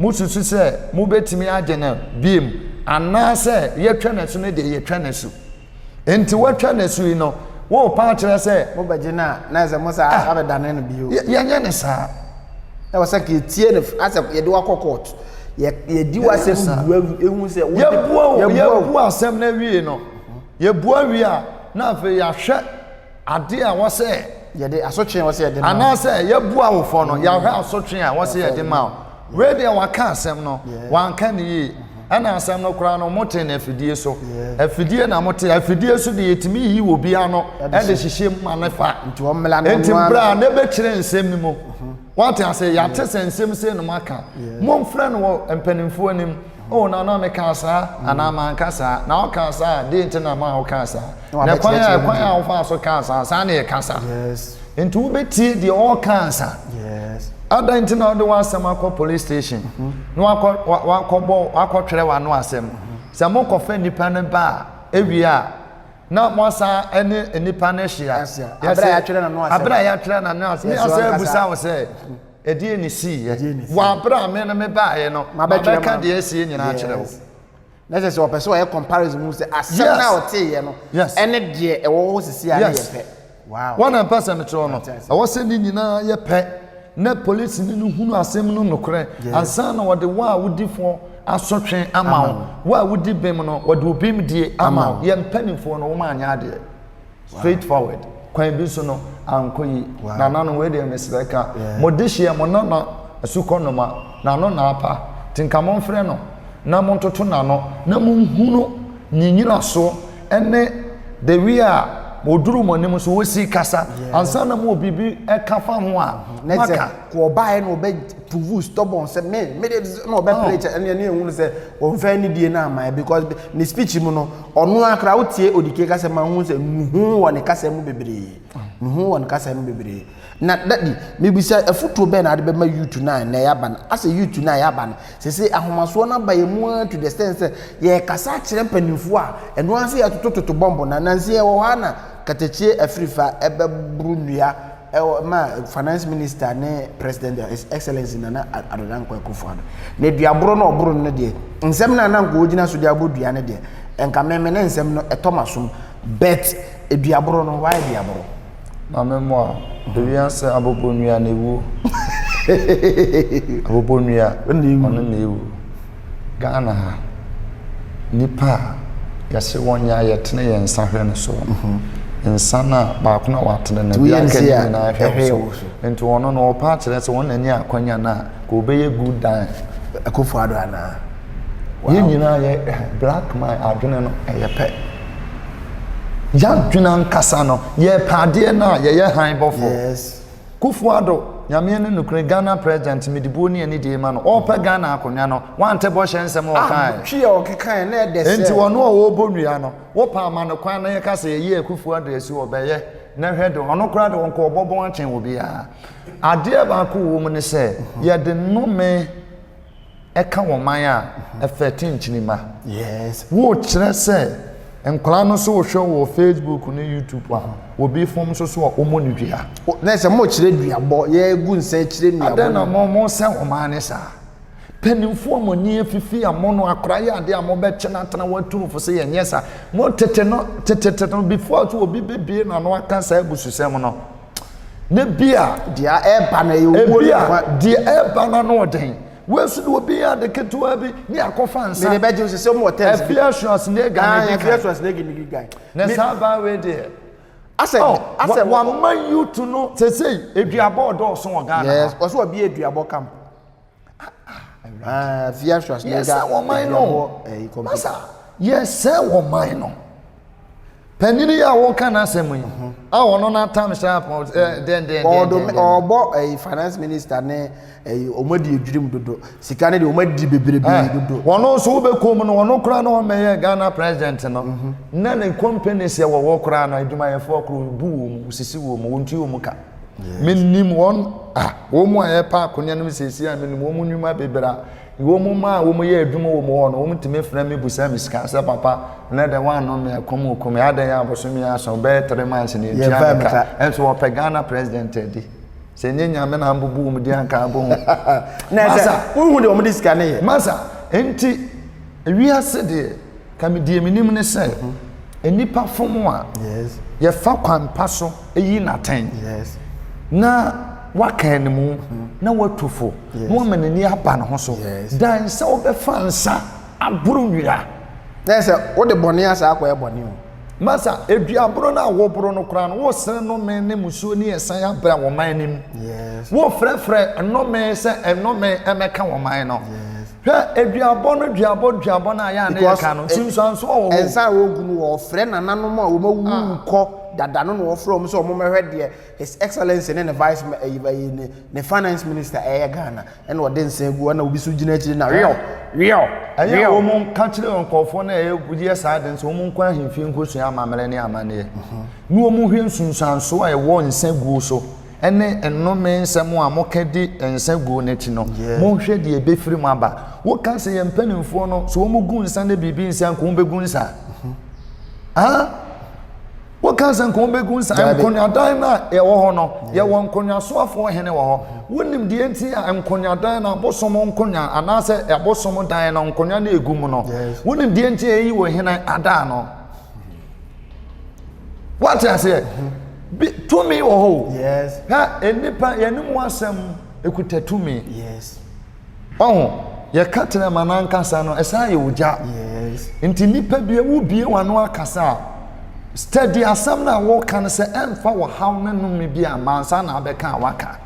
mosusu sɛ mobɛtumi agye no biem anaasɛ yɛtwa n'asu no deɛ yɛtwa n'asu. Enti woatwa n'asu yi no, worepa akyerɛ sɛ. Mobɛgye no a, na ɛsɛ mo saa ah, abɛdane no bio. Yɛnyɛ ne saa. Na wɔ sɛ yɛtie no asɛ yɛde wakɔ court. Yɛdi w'asɛm bua ehu sɛ yɛbua yɛbua asɛm no awie no. Yɛbua wie a, na afei yɛahwɛ adeɛ a wɔsɛ. Yɛde asotwe a wɔsɛ yɛde ma. Anaasɛ yɛbua wo fɔ no, yɛahwɛ asotwe a wɔsɛ yɛde ma wo. Wei deɛ waka asɛm no, wanka no yie. Ɛna asɛm no koraa no, mote no afidie so. Afidie na mote, afidie so deɛ yɛtumi yi wɔ bi ano de hyehyɛ mu ma no fa. Nti mmra na ɛbɛkyerɛ nsɛm no mu. Wate ase, yɛate sɛ nsɛm sei no moaka. Momfrɛ no wɔ mpanimfoɔ anim. Oh, na na mekaa saa anaa manka saa. Na wokaa saa a, deɛ nti na maa wokaa saa. Na kwan a kwan a wofaa so kaa saa, saa na yɛkasa. Nti wobɛtie deɛ ɔreka ansa. Adɛn nti na wode w'asɛm akɔ police station mhm. na wakɔ wakɔbɔ wakɔtwerɛ w'ano asɛm. Mhm. Sɛ mokɔfa nnipa no ba a ewie a na moasan ne nnipa no ahyia. Abere a yɛatwerɛ n'ano asɛm. Abere a yɛatwerɛ n'ano asɛm. Ne asɛm abusa wo sɛ ɛdeɛ ne siiɛ. Wɔ abere a me no mebaeɛ no mabɛka deɛ asie nyinaa akyerɛ wo. Na kyerɛ sɛ ɔpɛ sɛ ɔyɛ comparison mu sɛ asɛm no a ɔteeɛ no ɛne deɛ ɛwɔ hɔ sisi a ne yɛ pɛ. Wow. Wɔn na mpɛ sɛ mekyerɛ no. Ɛwɔ sɛ ne nyinaa yɛ pɛ na polisini no hunu asɛm no nokorɛ ansa na wɔde wo a wodi fɔ asotwe ama wo. Wo a wodi bem no, wɔde wo bemdie ama wo. Yɛn mpanimfoɔ no, wɔn anyɛ adeɛ. Straight forward. Kwan bi so no, ankɔ yi. Nananom, wei deɛ mesrɛ ka. Mo dehyeɛ, mo nana asukɔ noma, n'ano na apa. Nti nka momfrɛ no na montoto n'ano na monhunu ne nyinasoɔ ne the way a wɔduru mo anim so wɔsi kasa ansa na mo wɔ biribi ɛka fa ho a moaka. Ɔbaeɛ na ɔbɛ prove stubborn sɛ me me de na ɔbɛ play kyɛ ɛne ɛne ehunu sɛ wɔnfɛ ne die na ama because ne speech mu no ɔno akora wotie odike kasa ma ho sɛ nuhu wɔ ne kasa mu bebree nuhu wɔ ne kasa mu bebree na daddy mebisa afutuo bɛn na ade bɛma youth na na yaba no asɛ youth na yaba no sese ahomasoɔ no aba yɛ mu ara to the extent sɛ yɛkasa akyerɛ mpanimfoɔ a ɛno ara sɛ yɛtotototo bɔmbo na nansi yɛwɔ hɔ a na katakyie afirifa ɛbɛboro nnua Ɛwɔ ma finance minister ne president his excellency Nana Addo Dankwa Akufo-Addo. Na duaboro na ɔboro no deɛ, nsɛm no a na nka ɔgyina so de abɔ dua no deɛ, nka me me ne nsɛm no ɛtɔ m'asom. But duaboro no, why duaboro? Maame mmoa, ewiase abobonnua na ewu. Abobonnua, ɔno na ewu. Ghana ha, nnipa a yɛse wɔnyɛ a yɛtene yɛn nsa hwɛ no so no, nsa no a baako na watene no, deɛ aka no nyinaa hwɛ wo so. Nti ɔno no ɔpa akyerɛ sɛ wɔn n'ani akwanya no a, ka ɔbɛyɛ good dan. Akufo Addo anaa? Yɛn nyinaa yɛ black man adwene no ɛyɛ pɛ. Yɛadwene ankasa no, yɛpɛ adeɛ no a yɛyɛ han bɔfoɔ. Yes. Kuffo Addo, Nyame ne nokorɛ Ghana President mede buo ne anidie ma no, ɔɔpɛ Ghana akonwa no, wante bɔhyɛ nsɛm a ɔkaeɛ? Ah, twi a ɔkekaeɛ na ɛdɛ sɛ. Enti ɔno a ɔɔbɔ nnua no, wopɛ ama no kwan na yɛka sɛ yɛyi Akuffo Addo asi hɔ, ɔbɛyɛ, na hwɛ de, ɔno koraa de ɔnka ɔbɔbɔn akyɛn obiara. Adeɛ baako wɔ mu ne sɛ, yɛde nnome. ɛka wɔn man a ɛfɛte nkyirimma. Yes. Wokyerɛ sɛ nkwadaa no so wohwɛ wɔ Facebook ne YouTube a obi fom nso so a wɔmmɔ no dua. Na sɛ mokyerɛ duabɔ yɛgu nsa kyerɛ nnuabɔ. Adɛn na mo mo sɛ wɔn man ne saa? Mpanimfoɔ a mo ani afifi a mo no akora yɛ adeɛ a mobɛkyɛ no atena wɔatu no fo sɛ yɛnyɛ saa. Mo tete no tetete no before so obi bɛbie n'ano aka saa abususɛm no. Ne bi a. Deɛ ɛreba no ɛyɛ owuo ne nkwa. Ebi a deɛ ɛreba no ano ɔden. Wei nso de obi yɛ ade ketewa bi ne akɔfa nsa. Mede bɛgye sɛ sɛ wɔn tɛns. Afia Schwarzenegger na edi kan. Afia Schwarzenegger na edi kan. Na saa baa wei deɛ. Asɛ asɛ. Wama youth no sesei eduabɔ ɔdɔɔso wɔ Ghana. Yes, wɔsɛ wɔbi eduabɔ camp. Ah, Afia Schwarzenegger. Yɛsɛ wɔn man no. Masa yɛsɛ wɔn man no. Panyin yi a wɔka n'asɛm yi a ɔno n'atam hyɛ apɔn dɛndɛndɛn. Ɔbɔ ɛyi finance minister ne ɛyi wɔn adi edwirim dodo sika ne deɛ wɔn adi bebrebe dodo. Wɔn nso wobɛkɔ mu no wɔn koraa na wɔn Ghana president no na ne companies yɛ wɔwɔ koraa no adwumayɛfoɔ koro bu wɔn mu sisi wɔn mu wɔn tu wɔn ka. Menim wɔn a wɔn mu a yɛpa akonnwa no mu siesie a menim wɔn nnwuma bebree a Wɔn mma a wɔyɛ adwuma wɔ mu hɔ no, wɔtumi frɛ me bisa me sika sɛ papa, nnɛ deɛ woannom me ɛkɔm reku me, adɛn a bosome aso, bɛyɛ 3 months na ɛntua me ka. Ɛnso wɔpɛ Ghana president adi. Sɛ ɛnyɛ Nyame na ambubu wɔn din anka abɔ hu. Na sɛ wohu deɛ wɔde sika no yɛ. Masa, enti wiase deɛ, ka me deɛ menim ne sɛ, nnipa fom a, yɛfa kwan pa so yi no atɛn. Na waka animu, na watu fo. na wama n'ani aba ne ho so dan sɛ wobɛfa nsa aboro nnua. Na sɛ wode bɔne asa akɔyɛ bɔne o. Masa, aduaboro no a woboro no koraa no, wosrɛ nnome ne musuo ne ɛsan abrɛ wɔn man no mu. Wofrɛfrɛ nnome sɛ nnome mmɛka wɔn man no. Hwɛ, aduabɔ no, duabɔ, duabɔ no a yɛ a ne yɛka no, nsunsuansoɔ wɔ hɔ. Nsa a wɔgu no, wɔfrɛ nananom a wɔawuwu kɔ dada no na wɔfrɛ wɔn sɛ wɔmmɛhwɛ deɛ His Excellency ne ne vice ɛyi ɛyi ne ne finance minister ɛyɛ Ghana ɛna ɔde nsa gu ɛna obi so gyina akyire na wiɔ wiɔ. Ɛyɛ a wɔn ka kyerɛ nkurɔfoɔ no a ɛyɛ saa de nso wɔn nkɔ ahemfie nkɔsua amammerɛ ne amanneɛ na wɔn hwɛ nsunsuansoɔ a ɛwɔ nsa guo so ɛne nnome nsɛm a moka di nsa guo no akyi no monhwɛ deɛ ɛbɛfiri mu aba. Woka sɛ yɛn mpanimfoɔ no sɛ wɔn gu nsa ne biribi nsa nka wɔn bɛgu nsa. Ah? Woka sɛ nka wɔbɛgu nsa nkonnwadan no a yɛwɔ hɔ no, yɛwɔ nkonnwasoafoɔ hene wɔ hɔ. Wonim deɛ nti a nkonnwadan no abosom nkonnwa anaasɛ abosom dan no nkonnwa no egu mu no. Wonim deɛ nti a ɛyi wɔ hene adaa no. Wate aseɛ? Bi tumi wɔ hɔ o. Ha nnipa yɛne mu asɛm ekuta tumi. Ɔho. Yɛka tɛrɛma no ankasa no, ɛsan yɛ ogya. Nti nnipa bi wobie w'ano akasa a, steady asɛm no a woka no sɛ ɛmfa ɔhaw ne nnome bi amma ansa na abɛka a waka.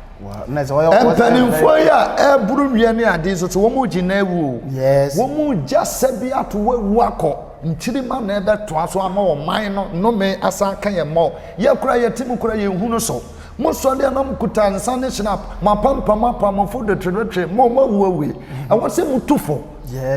Mpanimfoɔ yi a ɛreboro wia ne ade nso so wɔn regye na awu o. Wɔn regya sɛ bi ato awu akɔ. Nkyirimma na ɛbɛtoa so ama ɔman no nnome asan aka yɛn mmɔ. Yɛ koraa yɛte mu koraa yɛnhu no so. Mo sɔre a na mo kuta nsa ne hyinap, mo apampam apam, mo fo retweretwe, mo mo awu awie. Ɛwɔ sɛ mo tu fo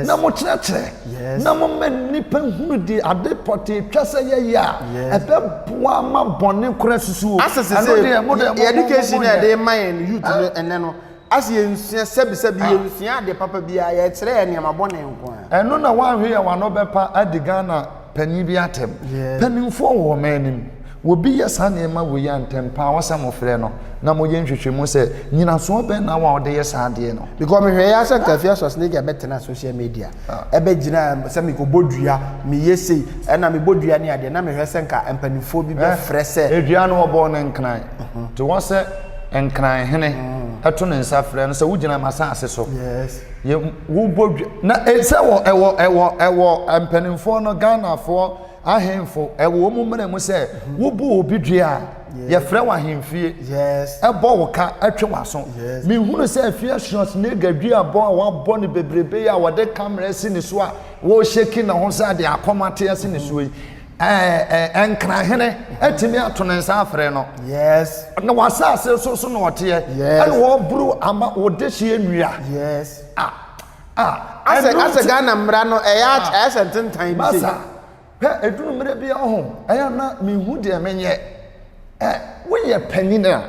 na mo kyerɛkyerɛ na mo ma nnipa hunu de ade pɔtee twa sɛ yɛyɛ a ɛbɛboa ma bɔne kora susuo. Asɛ sɛ sɛ education na yɛde ma yɛn youth no ɛnɛ no asɛ yɛnsua sɛbisɛbi ah. yɛnsua ade papa biara yɛkyerɛ yɛ nneɛma bɔne nko a. Ɛno na woanhwɛ yɛ wano bɛpa adi Ghana panin bi atɛm. Mpanimfoɔ wɔ ɔman anim. Obi yɛ saa nneɛma wei a ntɛm pa ara ɛwɔ sɛ mofrɛ no na moyɛ nhwehwɛmu sɛ nyinasoɔ bɛn na wɔ a ɔde yɛ saa adeɛ no. Because mehwɛ yɛ asɛ nka Afia Schwarzenegger bɛtena social media ɛbɛgyina sɛ mekɔbɔ dua meyɛ sei ɛna mebɔ dua ne adeɛ na mehwɛ sɛ nka mpanimfoɔ bi bɛfrɛ sɛ. Dua no wɔbɔɔ no nkran nti wɔ sɛ nkran hene ɛto ne nsa frɛ no sɛ wogyina m'asase so yɛ wobɔ dua na sɛ wɔ ɛwɔ ɛwɔ ɛwɔ mpanimfoɔ no Ghanafoɔ Ahemfo, ɛwɔ wɔn mmara mu sɛ wobu obi dua a, yɛfrɛ wɔ ahemfie, ɛbɔ wo ka, ɛtwe w'aso. Mehunu sɛ afie Schwarzenegger dua bɔ a wɔabɔ no bebrebe yi a wɔde kamera asi ne so a wɔrehyɛki ne ho sɛ de akɔm ate asi ne so yi, ɛɛ nkrahene atumi ato ne nsa afrɛ no. Yes. Na w'asase so so na ɔteɛ. Yes. Ɛna wɔboro ama wɔde hyeɛ nnua. Yes. Ah. Ah, asɛ asɛ Ghana mmara no ɛyɛ ah. ɛyɛ sɛ ntentan bi sei. Masa, hwɛ eduru mmerɛ bi ɔho ɛyɛ na mehu deɛ menyɛ. Ɛ woyɛ panyin a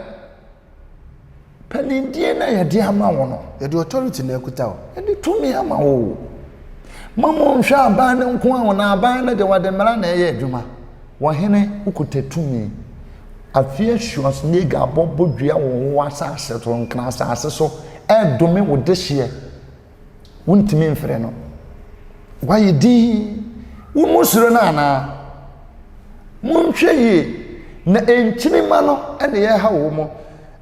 panindie na yɛde ama wo no. Yɛde authority na akuta wo. Yɛde tumi ama wo. Ma mo nhwɛ aban no nko a wɔn aban no de wɔde mmara na ɛyɛ adwuma. Wɔhene wokuta tumi. Afei Schwarzenegger abɔ bodua wɔ wo asase so nkran asase so ɛredome wo dehyeɛ wontumi mfrɛ no wayɛ din wo mu suro no anaa monhwɛ yie na nkyirima no ɛna yɛha wɔ mu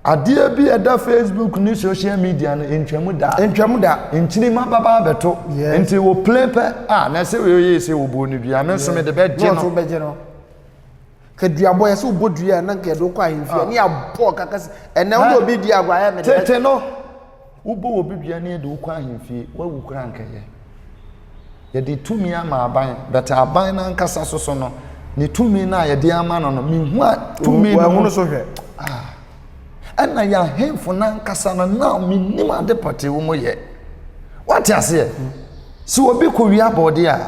adeɛ bi ɛda facebook ne social media no ntwamu da ntwamu da nkyirima baba abɛto nti wɔ plane pɛ a na ɛsɛ wei yɛ sɛ wɔbuo no dua me nso mede bɛgye no Ka duabɔ yɛ sɛ wobɔ dua a na nka yɛde wokɔ ahemfie a ne yɛabɔ kaka sɛ ɛnɛ wode obi di agorɔ ayɛ mede tete no wobɔ obi dua ne yɛde wokɔ ahemfie wawu koraa nkɛyɛ yɛde tumi ama aban but aban no ankasa so so no ne tumi no a yɛde ama no no mehu a tumi no mu so hwɛ ah ɛna yɛ ahemfo no ankasa no na menim ade pɔtee wɔ yɛ wate aseɛ sɛ obi kɔwia abɔɔde a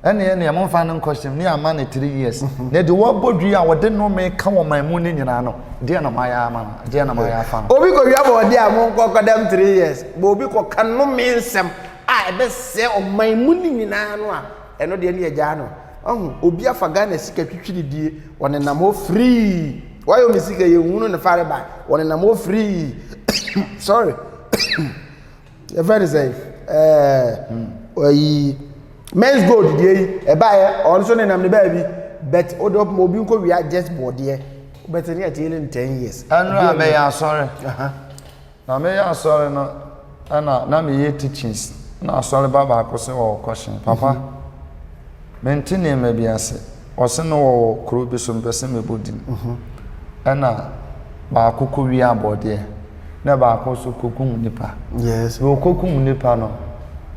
ɛne ɛne momfa no nkɔhyɛm ne ama no 3 years na de wɔbɔ dua a wɔde nnome ka wɔ man mu no nyinaa no deɛ na mayɛ ama no deɛ na mayɛ afa no obi kɔwia bɔɔde a monkɔ kɔdam 3 years bɔ obi kɔka nnome nsɛm a ɛbɛsɛe ɔman mu no nyinaa no a ɛno deɛ ne yɛgyaa no ɔho obi afa Ghana sika twitwiridie wɔnenam hɔ free wɔayɛ omi sika yɛnhunu ne fareba wɔnenam hɔ free sorry yɛfrɛ no sɛ ɛɛ ayi men's gold deɛ yi ɛbaeɛ ɔno nso nenam ne baabi but wode ɔpoma obi nkɔ wia just bɔdeɛ wobɛte ne atie ne 10 years ɛno a mɛyɛ asɔre na meyɛ asɔre no ɛna na meyɛ teachings na asɔre ba baako sɛ ɔwɔ kɔhyɛn papa mente nneɛma bi ase Ɔse no wɔwɔ kuro bi so mpɛ sɛ mebɔ din ɛna baako kɔ wie abɔdeɛ na baako nso kɔkum nipa. Yes. Na ɔkɔkum nipa no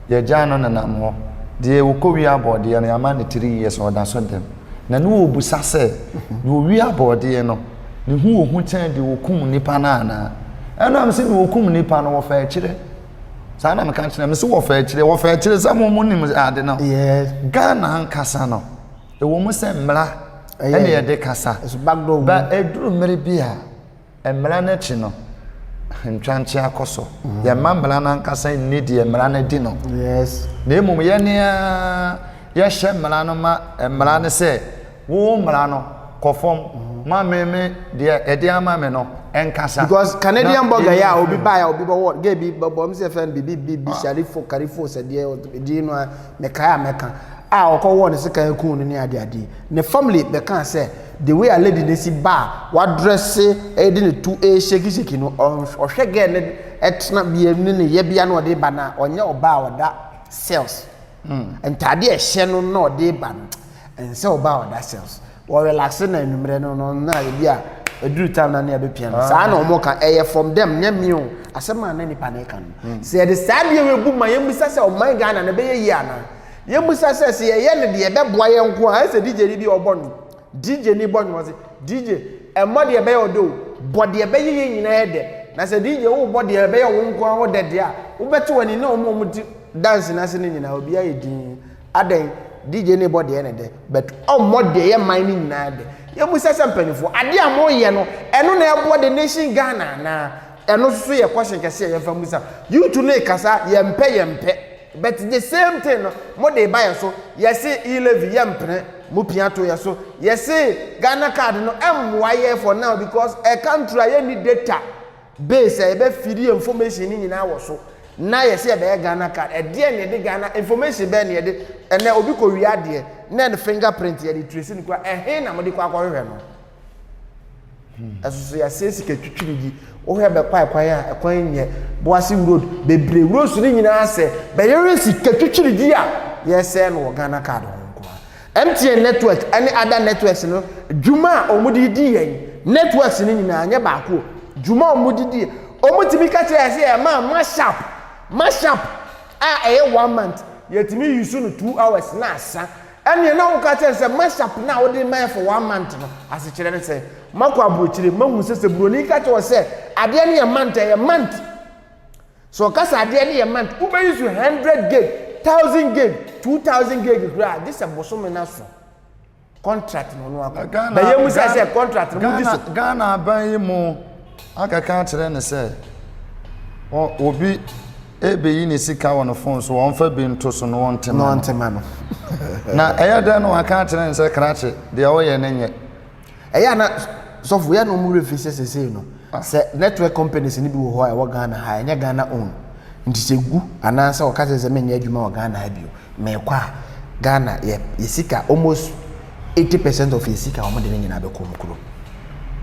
yɛgyaa no nenam hɔ deɛ ɔkɔ wie abɔdeɛ no yɛama no 3 years ɔda so dɛm na ne wɔbusa sɛ deɛ ɔwie abɔdeɛ no ne ho wɔ hu kyɛn deɛ ɔkum nipa no anaa ɛnam sɛ deɛ ɔkum nipa no wɔfa akyire saa na meka kyerɛ me sɛ wɔfa akyire wɔfa akyire sɛ mo mo nim ade no yes. Ghana ankasa no ɛwɔ mu sɛ mmara ɛna yɛde kasa ba ɛduru mmere bi a mmara no akyi no ntwankye akɔ so mm. yɛma mmara no ankasa nni deɛ mmara no di no yes. na mmom yɛne a yɛhyɛ mmara no ma mmara no sɛ Wo mmara no, kɔ fam ma me me deɛ ɛde ama me no ɛnkasa. Because Canadian burger yɛ a obi ba a obi bɛwɔ gay bi bɛbɔ ɔmo sɛ fɛn bibi bibi sharifo karifo sɛ deɛ din no a mɛkae a mɛka. a ɔkɔ wɔɔ ne sekan kuu no ne ade ade yi, ne family bɛkaa sɛ the way a lady no si ba a wadrɛse de ne to ɛrehyeki hyeki no, ɔhwɛ girl no ɛtena bia ne ne yɛbea na ɔde ba no a, ɔnyɛ ɔbaa a ɔda cells. Ntaade a ɛhyɛ no na ɔde ba no, ɛnsɛ ɔbaa a ɔda cells. Wɔ relax na anwummerɛ no no na ebi a ɛduru time na ne abɛpia no. Saa na wɔn ka, ɛyɛ from them, nyɛ me o. Asɛm a na nipa no ka no. Sɛ yɛde saa adeɛ wei bu ma yɛmmisa sɛ ɔman Ghana no ɛbɛyɛ yie anaa? Yɛmmisa sɛ sɛ yɛyɛ no deɛ ɛbɛboa yɛn nko a, ayɛ sɛ DJ ni bi a ɔbɔ nnwom. DJ ni bɔ nnwom ɔse, DJ, ɛmmɔ deɛ ɛbɛyɛ ɔdɛ o, bɔ deɛ ɛbɛyɛ yɛn nyinaa dɛ. Na sɛ DJ wobɔ deɛ ɛbɛyɛ wo nko ara wo dɛ deɛ a, wobɛte w'ani na wɔn a wɔte dance no ase no nyinaa obiara yɛ dinn. Adɛn? DJ no rebɔ deɛ ɛyɛ ne dɛ, but ɔmmɔ deɛ ɛyɛ man no nyinaa dɛ. Yɛmmisa sɛ mpanimfoɔ, adeɛ a moreyɛ no, ɛno na ɛboa the nation Ghana anaa? Ɛno nso so yɛ question kɛse a yɛmfa mmisa. Youth no rekasa, yɛmpɛ yɛmpɛ, but the same thing no, mode reba yɛn so. Yɛse e-levy yɛmpene, mopia to yɛn so. Yɛse Ghana card no ɛmmoa yɛn for now because a country a yɛnni data base a yɛbɛ feed yɛn information no nyinaa wɔ so na yɛsɛ yɛbɛyɛ Ghana card. Ɛdeɛn na yɛde Ghana information bɛn na yɛde ɛnɛ obi kɔ wia adeɛ na ne finger print yɛde trace no kura ɛhe na mode kɔ akɔhwehwɛ no? Ɛsoso yɛasɛ sika twitwiri di wohwɛ bɛkɔ ɛkwan a ɛkwan nyɛ Boase road bebree roads no nyinaa sɛ bɛyɛrɛ sika twitwiri di a yɛsɛ no wɔ Ghana card ho nko ara. MTN network ne other networks no dwuma a wɔde di yɛn networks no nyinaa nyɛ baako o. Dwuma a wɔde di wɔtumi ka kyerɛ yɛn sɛ yɛma mashup mashup a ɛyɛ one month yɛtumi use no 2 hours na asa. Ɛnneɛ na woka kyerɛ sɛ mashup no a wode ma yɛ for one month no asekyerɛ ne sɛ makɔ aburokyire mahu sɛ sɛ buroni ka kyerɛ wɔ sɛ adeɛ no yɛ month, ɛyɛ month. So ɔka sɛ adeɛ no yɛ month, wobɛyi so 100 gig, 1000 gig, 2000 gig koraa gye sɛ bosome no aso. Contract no ɔno akɔ bɛyɛ mu sɛ sɛ contract no mu di so. Ghana aban yi mu akeka akyerɛ ne sɛ obi ebeyi ne sika wɔ ne phone so, wɔmfa bi nto so na wɔnte ma no. Ɔnte ma no. Na ɛyɛ dɛn na waka akyerɛ ne sɛ krakye deɛ ɔyɛ ne nyɛ? Ɛyɛ ana sɔfo yɛ na ɔmo werɛ fi sɛ sesei no sɛ network companies no bi wɔ hɔ a ɛwɔ Ghana ha, ɛnyɛ Ghana own, nti sɛ gu anaasɛ ɔka kyerɛ sɛ menyɛ adwuma wɔ Ghana ha bio, meekɔ a, Ghana yɛ sika almost 80% of yɛ sika wɔn de ne nyinaa bɛkɔ wɔn kurom.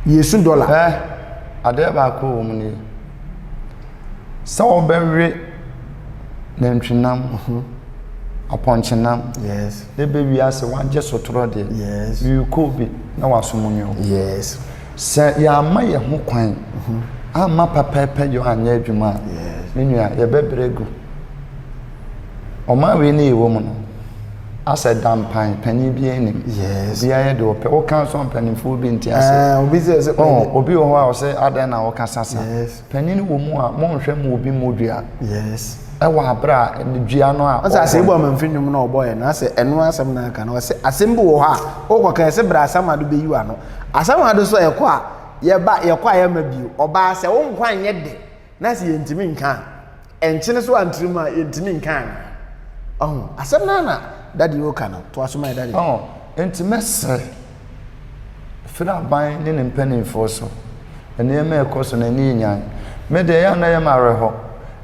Yɛsu dollar. Ɛ adeɛ baako wɔ mu nie, sɛ wɔbɛwe nantwinam, apɔnkyenam, ne bɛwi ase wagye sotorɔ deɛ, yɛrekɔ bi na wasom nwo. Sɛ yɛama yɛn ho kwan amma pɛpɛɛpɛ yɛ anyɛ adwuma a, me nua, yɛbɛbrɛ gu. Ɔman wei ne yɛwɔ mu no, asɛ dampan panin bi anim. Obiara yɛ deɛ ɔpɛ. Woka nso a mpanimfoɔ bi nte ase. Eh, obi sɛ sɛ Oh, obi wɔ hɔ a ɔsɛ adɛn na wɔkasa sa. Panin wɔ mu a monhwɛ ma obi mmɔ dua. Ɛwɔ abere a dua no a Ɔsɛ asɛ ebu amamfiri nnwom na ɔbɔ yɛ no asɛ ɛno asɛm na aka no ɔsɛ asɛm bi wɔ hɔ a wokɔka ɛsɛ brɛ Asamado bɛyi w'ano. Asamado so ɛkɔ a yɛba yɛkɔ a yɛma bio. Ɔbaa sɛ wo nkwa nyɛ dɛ na sɛ yɛntumi nka a ɛnkyene so antiri mu a yɛntumi nka anaa? Ɔho asɛm no na daddy woka no toa so ma yɛ daddy. Ɔho nti mɛsrɛ firi aban ne ne mpanimfoɔ so, nneɛma a ɛkɔ so no ani nyan. Me deɛ ɛyɛ a na ɛyɛ me awerɛhɔ.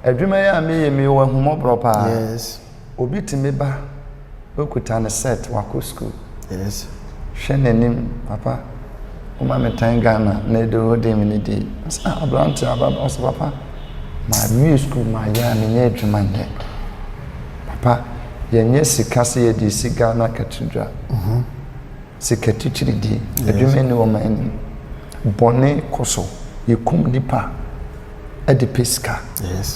Adwuma yi a meyɛ mewɔ ahummɔborɔ paa. Obi tumi ba okuta ne set wakɔ school. Hwɛ n'anim, papa woma me 10 Ghana na ɛde hɔ de me ne di. Ɔsɛ ah aberante aba ɔsɛ papa mawie school mayɛ a menyɛ adwuma nyɛ. Papa yɛnyɛ sika sɛ yɛde si Ghana cathedral. Sika titiri adwuma ni ɔman anim. Bɔne kɔ so, yɛkum nipa de pɛ sika.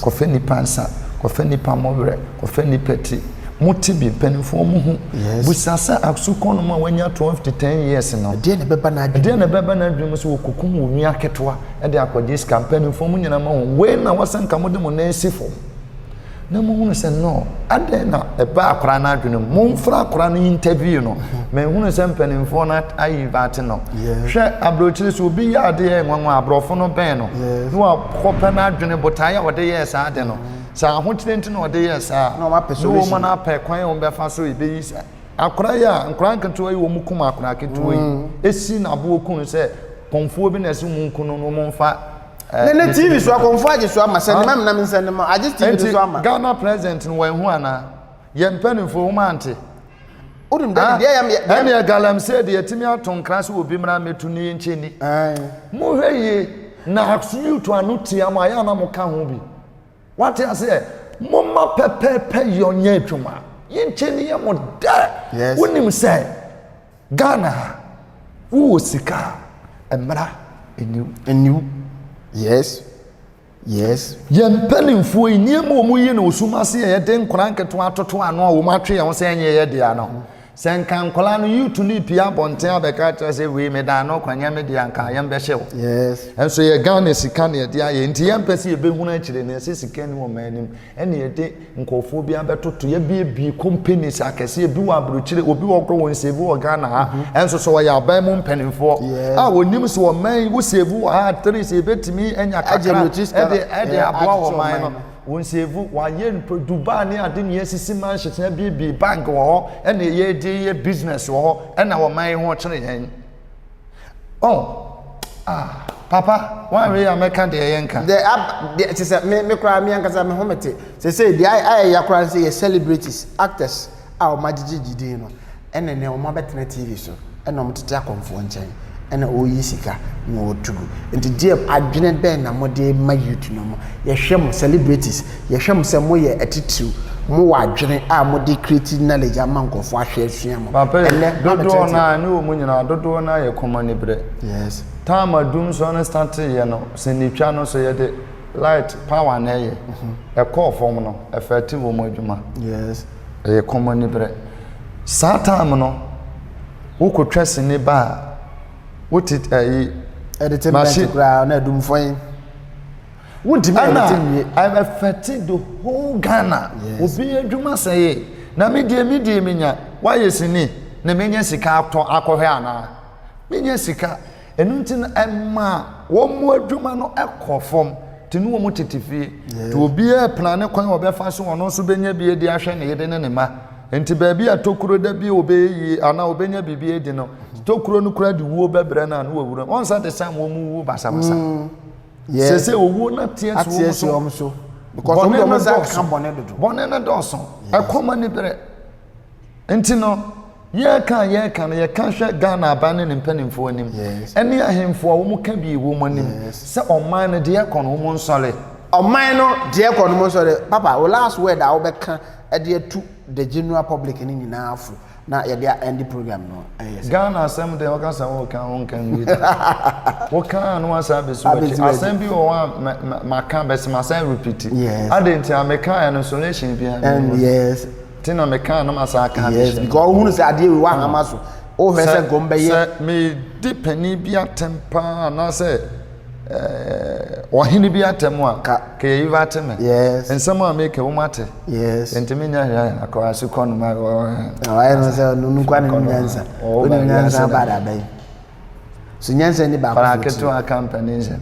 Kɔfɛ nipa nsa, kɔfɛ nipa mmɔwerɛ, kɔfɛ nipa ti. Mote bi, mpanimfoɔ mo ho. Busa sɛ asukɔ nom a wanya 12 to 10 years no. Ɛdeɛ na ɛbɛba n'adwene Ɛdeɛ na ɛbɛba n'adwene mu sɛ wɔkɔkum wɔn nua ketewa de akɔgye sika. Mpanimfoɔ mo nyinaa ma ho. Wei na wɔsɛ nka mode mo nan si fam. Na mohunu sɛ no, adɛn na ɛba akwaraa no adwene mu? Momfra akwaraa no interview no. Mahunu sɛ mpanimfoɔ no ayi baate no. Hwɛ aburokyire so obi yɛ adeɛ yɛ nwanwa, aborɔfo no bɛn no. Na wakɔpɛ n'adwene botaeɛ a ɔde yɛɛ saa ade no. Sɛ ahokyere nti na ɔde yɛɛ saa a, Na wɔapɛ na solution. wɔn apɛ kwan a wɔbɛfa so ɛbɛyi saa. Akwaraa yi a nkwaraa nketewa yi wɔn kum akwaraa ketewa yi. Esi n'aboɔ kun sɛ kɔnfoɔ bi na ɛsɛ wɔn nku no na wɔn mfa. Ne ne TV so akɔnfo agye so ama sɛ ne ma menam nsɛ ne ma agye TV Nti so ama. Ghana president no wɔn ho anaa? Yɛn mpanimfoɔ wɔn ante. Wonim dɛ deɛ yɛ ɛne galamsey deɛ yɛtumi ato nkra sɛ obi mmra mmɛtu ne yɛnkyɛ ni. Mohwɛ yie na youth ano tia mo ayɛ ana mo ka ho bi. Wate aseɛ? Momma pɛpɛɛpɛ yɛ ɔnyɛ adwuma. Yɛnkyɛ ni yɛ mo dɛ. Wonim sɛ Ghana ha wowɔ sika a mmara nniw. Nniw. Yes. Yes. Yɛn mpanimfoɔ yi nneɛma a wɔyi no osum ase a yɛde nkwadaa nketewa atoto ano a wɔatwe yɛn ho sɛ ɛnyɛ yɛ dea no. Sɛ nka nkwadaa no youth no pie abɔnten abɛka kyerɛ sɛ wei meda ano kwa nyɛ me dea nka yɛn bɛhyɛ wo. Yes. Nso yɛ Ghana sika na yɛde ayɛ nti yɛmpɛ sɛ yɛbɛhunu akyire no yɛsɛ sika ni wɔ man anim. Ɛna yɛde nkurɔfoɔ bi abɛtoto yɛabiebie companies akɛseɛ bi wɔ aburokyire obi wɔ korɔ wɔn save wɔ Ghana ha ɛnso so wɔyɛ aban mu mpanimfoɔ a wɔnim sɛ ɔman yi wo save wɔ ha at least yɛbɛtumi anya kakra ɛde ɛde aboa wɔ man no wɔn save wɔayɛ mpo Dubai ne ade ne yɛasisi mansions abiebie bank wɔ hɔ ɛna yɛde yɛ business wɔ hɔ ɛna ɔman yi ho kyerɛ yɛn. Oh, ah, papa, wan wei a mɛka deɛ yɛ nka. The ab deɛ te sɛ me me koraa me ankasa me ho mete sese deɛ ayɛ ya koraa sɛ yɛ celebrities actors a wɔn agyegye din no ɛna nɛ wɔn abɛtena TV so ɛna wɔn tete akɔmfoɔ nkyɛn ɛna wɔreyi sika na wɔretu gu nti deɛ adwene bɛn na wɔde ma youth no mo yɛhwɛ mo celebrities Yɛhwɛ mo sɛ moyɛ atitiriw, mowɔ adwene a mode create knowledge ama nkurɔfoɔ ahwɛ asua mo. Papa yi, Ɛnnɛ, dodoɔ moabɛtena no ara ne wɔn nyinaa, dodoɔ no ara yɛ kɔm aniberɛ. Yes. Time a dumsor no starteeɛ no, sɛ ne twa no so yɛde light power na ɛyɛ, ɛkɔɔ fam no, affect wɔn adwuma. Yes. Ɛyɛ kɔm aniberɛ. Saa time no, wokɔtwa sini ba a, wote ɛyi, Editing bench machine. koraa na adum fɔn. Wontumi Ɛna ɛnte nwie. ɛfɛte the whole Ghana. Yes. Obi adwuma sɛe. Na me deɛ me deɛ menya. Woayɛ sini na menya sika atɔ akɔhwɛ anaa? Menya sika. Ɛno nti no ɛma wɔn mu adwuma no ɛkɔ fam. Nti ne wɔn tete fie. Yes. Nti obiara plane kwan a ɔbɛfa so ɔno nso bɛnya bi adi ahwɛ ne yere ne ne mma. Nti baabi a tokuro da bi a ɔbɛyɛ yie anaa ɔbɛnya biribi adi no, tokuro no koraa de wuo bɛbrɛ no a na wawura. Wɔn nsa de sam wɔn mu wuo basabasa. Mm. Sese owuo no ateɛ si wɔn so. Because wɔn de wɔn nsa ka bɔne dodo. Bɔne no dɔɔso. Ɛkɔm ani berɛ. Nti no, yɛka yɛka no yɛka hwɛ Ghana aban ne ne mpanimfoɔ anim. Ɛne ahemfo a wɔn ka bi wɔ wɔn anim. Sɛ ɔman no deɛ ɛkɔ no wɔn nsɔre. Ɔman no deɛ ɛkɔ no wɔn nsɔre. Papa, wo last word a wobɛka de atu the general public no nyinaa fo. na yɛde a end program no ɛyɛ sɛ. Ghana asɛm deɛ wɔka sɛ wɔka wɔnka nwie da woka a na wasan abɛsi w'akyi asɛm bi wɔ hɔ a maka bɛsɛ masan repeat yes adɛn nti a mekaeɛ no solution biara and yes nti na mekaa no masan aka yes because wohunu sɛ adeɛ wei wahama so wohwɛ sɛ nkɔm bɛyɛ sɛ medi panin bi atɛm paa anaasɛ ɔhene bi atɛm a ka ka yɛyi va ate me yes nsɛm a meka wɔn ate yes nti menya hwɛ akɔ ase kɔ no ma ɔyɛ no sɛ ɔno nkwa ne nyansa ɔnim nyansa ba da bɛn so nyansa ni baako fara ketewa ka mpanin nsɛm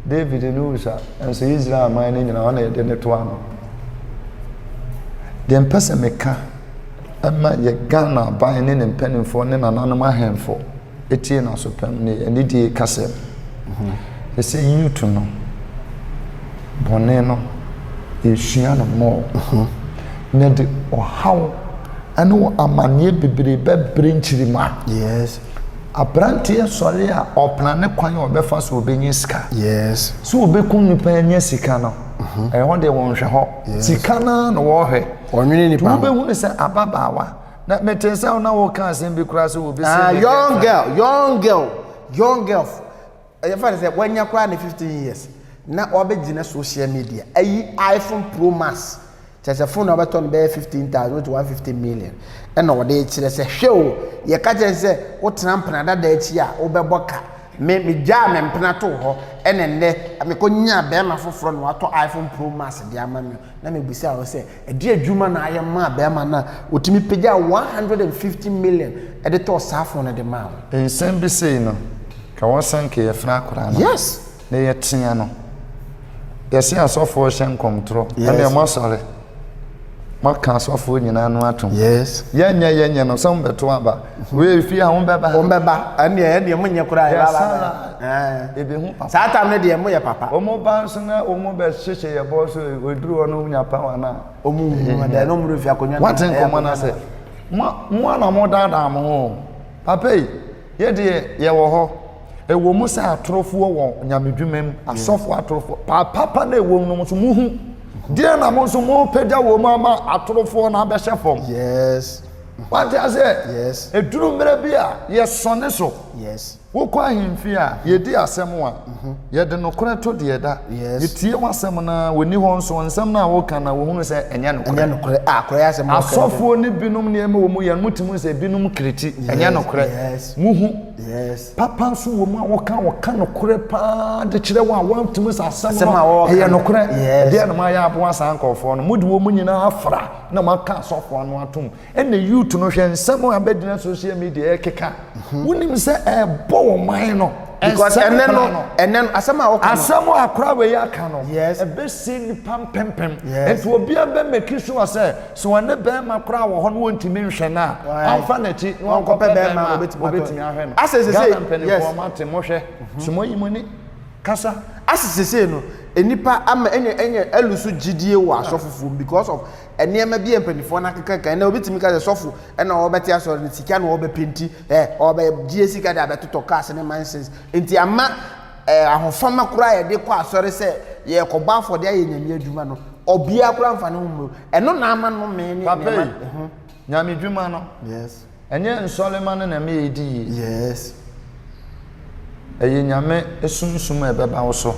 David no wusa nso Israel man no nyinaa ɔna yɛde ne to ano deɛ mpɛ sɛ meka ɛma yɛ Ghana aban ne ne mpanimfoɔ ne nananom ahemfo etie n'asopɛm ne anidie kasa mu. Ɛsɛ youth no, bɔne no, yɛsua no more. Na ɛde ɔhaw ne amaneɛ bebree bɛbrɛ nkyirimma. Yes. Aberanteɛ sɔre a ɔpena ne kwan a ɔbɛfa so ɔbɛnya sika. Yes. So ɔbɛkum nipa anya sika no, ɛhɔ deɛ wɔnhwɛ hɔ. Sika no ara na wɔhwɛ. Ɔnwene nipa ho. Wobɛhunu sɛ ababaawa Na mete sɛ na woka asɛm bi koraa sɛ obi ah, young girl, young girl, young girl. Ɛyɛ fa ne sɛ wanya koraa ne 15 years na wabɛgyina social media ayi iPhone Pro Max kyerɛ sɛ phone na wɔbɛtɔ no bɛyɛ 15,000 to 150 million ɛna wɔde kyerɛ sɛ hwɛ o yɛka kyerɛ sɛ wotena mpena dada akyi a wobɛbɔ ka me megyaa me mpena to hɔ ɛna nnɛ mekɔnya bɛrima foforɔ na watɔ iPhone Pro Max de ama me na mebisa wo sɛ Ɛdeɛn adwuma na ayɛ maa barima no a ɔtumi pagyaa 150 million de tɔɔ saa phone no de maa wo? Nsɛm bi sei no, ka wɔ sɛ nka yɛfrɛ akwadaa no. Yes. Na yɛtea no. Yɛse asɔfoɔ hyɛ nkɔmtorɔ. Yes. Ɛnneɛ moasɔre. Moaka asɔfoɔ nyinaa no atom. Yes. Yɛnyɛ yɛnyɛ no sɛ mobɛto aba. Wei fie a wɔbɛba. Wɔbɛba. Ɛnneɛ ɛnneɛ monyɛ koraa. Yɛsala. Ebehu papa. Saa tam no deɛ moyɛ papa. Wɔn ba nso na wɔn bɛ hyehyɛ yɛ bɔ so eduru hɔ no wonya power na. Wɔn hu wɔn dɛ na wɔn refi akonnwa. Wate nkɔmɔ no ase. Mo mo ara na modaadaa mo ho o. Papa yi, yɛ deɛ yɛwɔ hɔ. Ɛwɔ mu sɛ atorofoɔ wɔ nyamedwuma mu, asɔfoɔ atorofoɔ. Papa na ɛwɔ mu no nso mohu. Deɛ na mo nso mopagya wɔ mu ama atorofoɔ no abɛhyɛ fam. Yes. Wate aseɛ? Yes. Ɛduru mmerɛ bi a yɛsɔne so. Yes. Wokɔ ahemfie a, yɛdi asɛm a, yɛde nokorɛ to deɛ ɛda. Yɛtie w'asɛm no ara, wɔnni hɔ nso, nsɛm no a woka no, wɔhunu sɛ ɛnyɛ nokorɛ. Ɛnyɛ nokorɛ. Ah, korɛ yɛ asɛm a wɔka. Asɔfoɔ no binom nneɛma wɔ mu yɛ no, motumi hu sɛ ebinom kiriti, ɛnyɛ nokorɛ. Mohu. Papa nso wɔ mu a wɔka, wɔka nokorɛ paa de kyerɛ wɔn a wɔatumi sɛ asɛm no ɛyɛ nokorɛ. Ɛdeɛn na moayɛ aboa saa nkurɔfoɔ no? Mode wɔn nyinaa afra na moaka asɔfoɔ ano atom. Ɛna youth no hwɛ nsɛm a abɛgyina social media ɛkeka. Mhm. Wonim sɛ ɛbɔ wɔn man no. Because ɛnɛ no ɛnɛ no asɛm a wɔka no. Asɛm a akora wei aka no. Yes. Ɛbɛsi nipa mpempem. Yes. Nti obiara bɛ make sure sɛ sɛ wɔne bɛrima koraa wɔ hɔ no wɔntumi nhwɛ no a. Ɔmfa n'akyi na ɔnkɔpɛ bɛrima a obetumi ahwɛ no. Asɛ sese Ghana mpanimfoɔ mo ate mo hwɛ. So mo ayi mo ani kasa. Asɛ sese no nipa ama ɛnyɛ ɛnyɛ ɛlusu gyidie wɔ asɔfofoɔ mu because of Nneɛma bi a mpanimfoɔ no akeka kan na obi tumi ka sɛ sɔfo ɛna ɔbɛte asɔre no sika na ɔbɛpɛ nti ɛ ɔbɛgye sika de abɛtotɔ cars ne mansions nti ama ɛ ahofama koraa yɛde kɔ asɔre sɛ yɛkɔbɔ afɔde ayɛ nyame adwuma no ɔbea koraa mfa ne ho mmɔ ɛno na ama no mee ne Papa yi, nneɛma. nyame dwuma no. Yes. Ɛnyɛ nsɔremma no na ɛma yɛdi yie. Yes. Ɛyɛ Nyame sunsum a ɛbɛba wo so.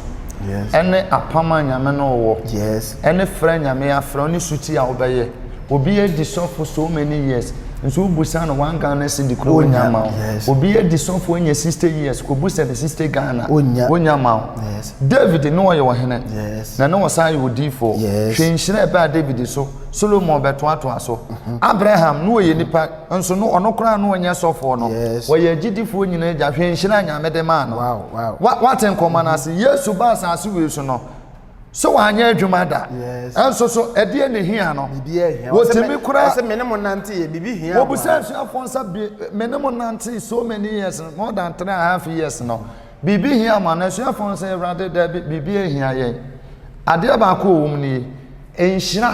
Yes. Ɛne apam a Nyame ne wo wɔ. Yes. Ɛne frɛ a Nyame afrɛ wo ne suti a wobɛyɛ. Obi adi sɔfo so many years nso wobusa no one Ghana cedi koraa onya ma wo. Yes. Obi adi sɔfo anya 60 years kɔbusa no 60 Ghana Onya. onya ma wo. Yes. David ne ɔyɛ ɔhene. Yes. Na ne ɔsan yɛ odiyifoɔ. Yes. Hwɛ nhyira a ɛbaa David so. Solomon bɛtoatoa so. Abraham na ɔyɛ nipa nso no ɔno koraa na ɔnyɛ sɔfoɔ no. Wɔyɛ agyidifoɔ nyinaa agya. Hwɛ nhyira a Nyame de maa no. Wa wate nkɔmmɔ no ase. Yesu baa asase wei so no, so wanyɛ adwuma da. Nso so ɛdeɛ na ehia no. Wɔtumi koraa. Wɔbusa asuafoɔ nsa bi me ne mo nante so many years more than 3.5 years no. Biribi hia mo anaa? Asuafoɔ no sɛ, Awurade, daabi, biribi nhia yɛn. Adeɛ baako a ɛwɔ mu nie, nhyira,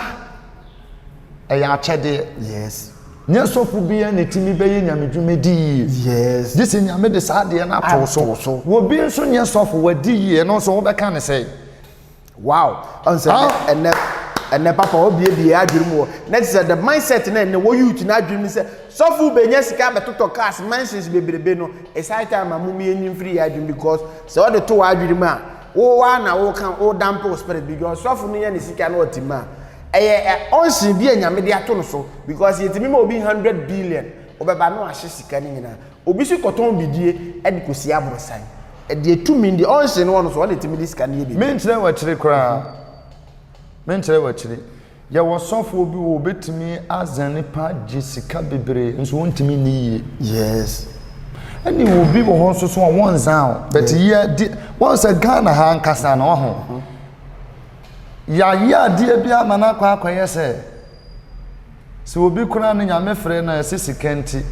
ɛyɛ akyɛdeɛ. Yes. Nyɛ sɔfo biara na ɛtumi bɛyɛ nyamedwuma di yie. Yes. Gye sɛ Nyame de saa adeɛ no ato so. so. Obi nso nyɛ sɔfo, wadi yie, ɛno nso wobɛka ne sɛn? Wow. Ɔn sɛ ɛnɛ ɛnɛ papa obiebie adwene mu wɔ na te sɛ the mindset na ɛnɛ wɔ youth na adwene mu sɛ sɔfo benya sika bɛtotɔ cars mansions bebrebe no it's high time a mo yɛnyi mfiri yɛ adwene because sɛ ɔde to w'adwene mu a wo wa na woka wo dampe wo spirit because sɔfo no yɛ ne sika na ɔte mu a ɛyɛ ɔnsen bi a nyame de ato no so because yɛtumi ma obi 100 billion ɔbɛba na wahyɛ sika no nyinaa. Obi nso kɔtɔn bidie de kɔsi aborosan. Deɛ tumi deɛ ɔnhye no ɔno so ɔna ɛtumi de sika no yɛ biribi. Menkyerɛ w'akyiri koraa. Menkyerɛ w'akyiri. Yɛwɔ sɔfoɔ bi wɔ obetumi aza nipa gye sika bebree nso wɔntumi nni yie. Yes. Ɛne obi wɔ hɔ nso so a wɔnzan o. But yɛ di wɔn sɛ Ghana ha ankasa no ɔho. Yɛayɛ adeɛ bi ama no akɔ akɔyɛ sɛ Sɛ obi koraa no Nyame frɛ no a ɛsɛ sika nti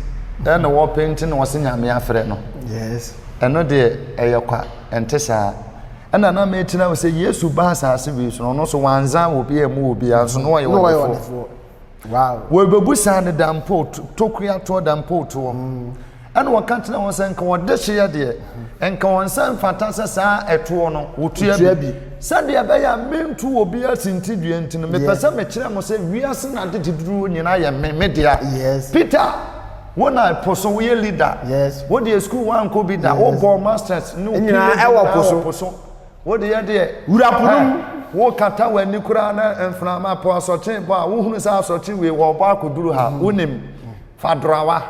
ɛna wɔpɛ nti na wɔse Nyame afrɛ no. Yes. Ɛno deɛ ɛyɛ kwa, ɛnte saa. Ɛna na mekyerɛ wo sɛ Yesu ba asase wei so no, ɔno nso wanzan obi a ɛmu obiara nso na ɔyɛ ɔdefoɔ. Wow. Wɔbɛbu saa no dampo tokua toɔ dampo toɔ. Ɛna wɔka kyerɛ wɔn sɛ nka wɔde hyeɛ deɛ, nka wɔn nsa mfata sɛ saa ɛtoɔ no wɔtua bi. Sɛdeɛ ɛbɛyɛ a mentu obiara sintidua nti no, mepɛ sɛ mekyerɛ mo sɛ wiase na ade titiriw nyinaa yɛ me, me dea. Peter, wo na po so woyɛ leader. Wo deɛ sukuu woankɔ bi da, wobɔɔ masters ne wo PhD nyinaa wɔ po so. Wo deɛ deɛ, Wura po no mu. Wokata w'ani koraa na mframa po asɔkye bɔ a, wohunu sɛ asɔkye wei wɔrebɔ akɔduru ha. Wonim, fa drowa.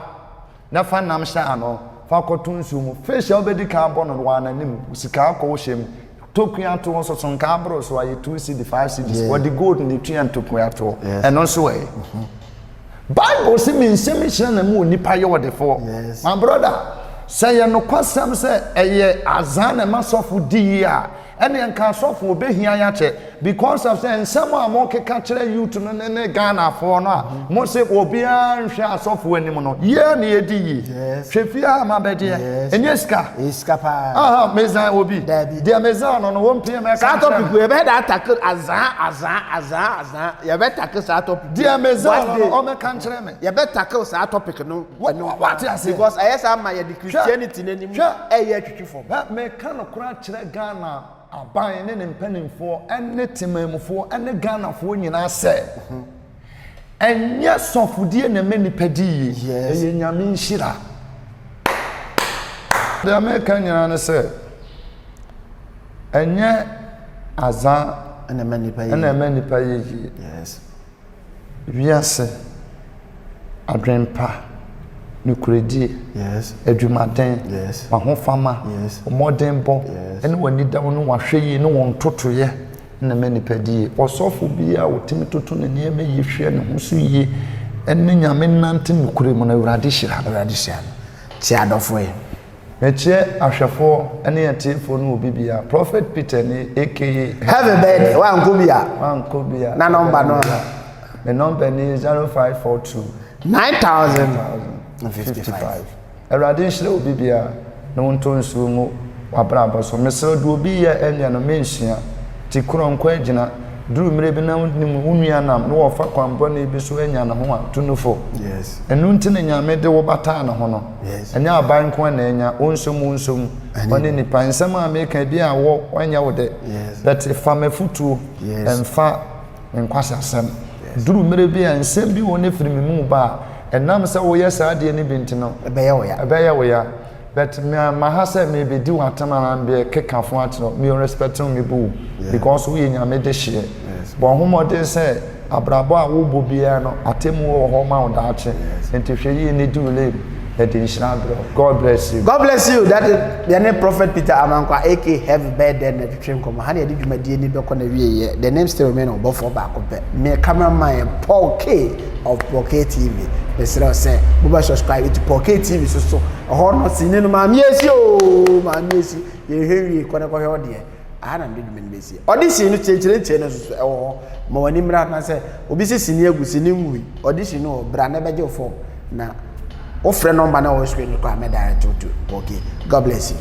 Na fa nam hyɛ ano, fa kɔto nsuo mu. Fish a wobɛdi kan abɔ no no, wɔn anim, sika akɔ wo hyɛ mu. Tokua toɔ nso so, nka aboro so ayɛ 2 cedi, 5 cedis. Wɔde gold na etua ntokua toɔ. Ɛno nso ɛ. Bible sɛ me nsɛm nhyira na mu onipa yɛ ɔdefoɔ. My brother, sɛ yɛ nokwasɛm sɛ ɛyɛ azan na ɛma sɔfo di yie a, ɛneɛ nka asɔfoɔ bɛhia yɛakyɛ because of sɛ nsɛm a mokeka kyerɛ youth no ne ne Ghanafoɔ no a mo se obiara nhwɛ asɔfoɔ anim no yɛ na yɛdi yie. Hwɛ fie a mabɛgyeɛ ɛnyɛ sika. Ɛyɛ sika paa. Aha mezan obi. Daabi. Deɛ mezan no no wɔmpie mɛka Saa nkyerɛ topic me. wei yɛbɛyɛ da atake azaa azaa azaa azaa yɛbɛ take saa topic wei. Deɛ mezan One no day no ɔmɛka nkyerɛ me. yɛbɛ take saa topic no ɛno Wate aseɛ? because ɛyɛ saa ma yɛde Hwɛ Christianity no anim hwɛ ɛyɛ atwitwi fam. Hwɛ meka nokorɛ akyerɛ Ghana aban ne ne mpanimfoɔ ne temanmufoɔ ne Ghanafoɔ nyinaa sɛ, ɛnyɛ sɔfodie na ɛma nipa di yie, ɛyɛ Nyame nhyira. Deɛ meka nyinaa ne sɛ, ɛnyɛ azaa na ɛma nipa yɛ yie. Wiase, adwempa, nokorɛdie, adwumaden, w'ahofama, wo mmɔdenbɔ, ne w'anidaho ne w'ahwɛyie ne wo ntotoeɛ na ɛma nipa di yie. Ɔsɔfo biara a ɔtumi toto ne nneɛma yie hwɛ ne ho so yie ne Nyame nante nokorɛ mu no, Awurade hyira no. Awurade hyira no. Kyia adɔfoɔ yi. Mekyia ahwɛfoɔ ne atiefoɔ ne obi biara. Prophet Peter ni aka. Heaven bɛyɛ dɛ wankɔ bi a. Wankɔ bi a. Na nɔmba no. Me nɔmba ni 0542. 9055. Awurade nhyira obi biara na ɔntɔ nsuo ngu w'abrabɔ so. Mesrɛ deɛ obi yɛ ɛnyɛ no mensua. Ti korɔ nkɔ agyina. Duru mmerɛ bi na wonim wo nua nam na wɔfa kwan bɔne bi so anya ne ho a, tu no fo. Ɛno nti na Nyame de wo bataa ne ho no. Ɛnyɛ aban nko ara na anya, wo nso mu nso mu. Ɔne nipa. Nsɛm a meka ebi a wɔ ɛnyɛ wo dɛ. But fa m'afutuo, ɛmfa me nkwaseasɛm. Duru mmerɛ bi a nsɛm bi wɔ ne firi me mu ba a, ɛnam sɛ woyɛ saa adeɛ no bi nti no, ɛbɛyɛ wo ya. But me ma ha sɛ me bɛ di w'atam anaa me bɛ keka fo akyerɛ wo, me respect wo, me bu wo because wo yɛ Nyame dehyeɛ. Bɔ ho mmɔden sɛ abrabɔ a wo bɔ biara no atemmuo wɔ hɔ ma wo daakye. Nti hwɛ yie ne di wo lane na ɛde nhyira abrɛ wo. God bless you. God bless you daddy yɛne prophet Peter Amankwa aka heavy bɛyɛ dɛn na ɛtwetwe nkɔmmɔ ha na yɛde dwumadie ni bɛkɔ na wieɛ the name still remain ɔbɔfoɔ baako pɛ me camera man yɛ Paul K of Paul K TV mesrɛ wo sɛ mobɛ subscribe to Paul K TV so so ɛhɔ no sini no maame esi oo maame esi yɛhwɛ wie kɔ ne kɔhwɛ ɔdeɛ aha na mede dwuma no bɛsi ɔde sini no kyerɛkyerɛkyerɛ no soso ɛwɔ hɔ ma w'ani mmra na sɛ obi sɛ sini agu sini ngui ɔde sini wɔ bra na ɛbɛgye wo fɔm na wofrɛ nɔmba na ɛwɔ screen no kɔ a mɛ direct to Paul K God bless you.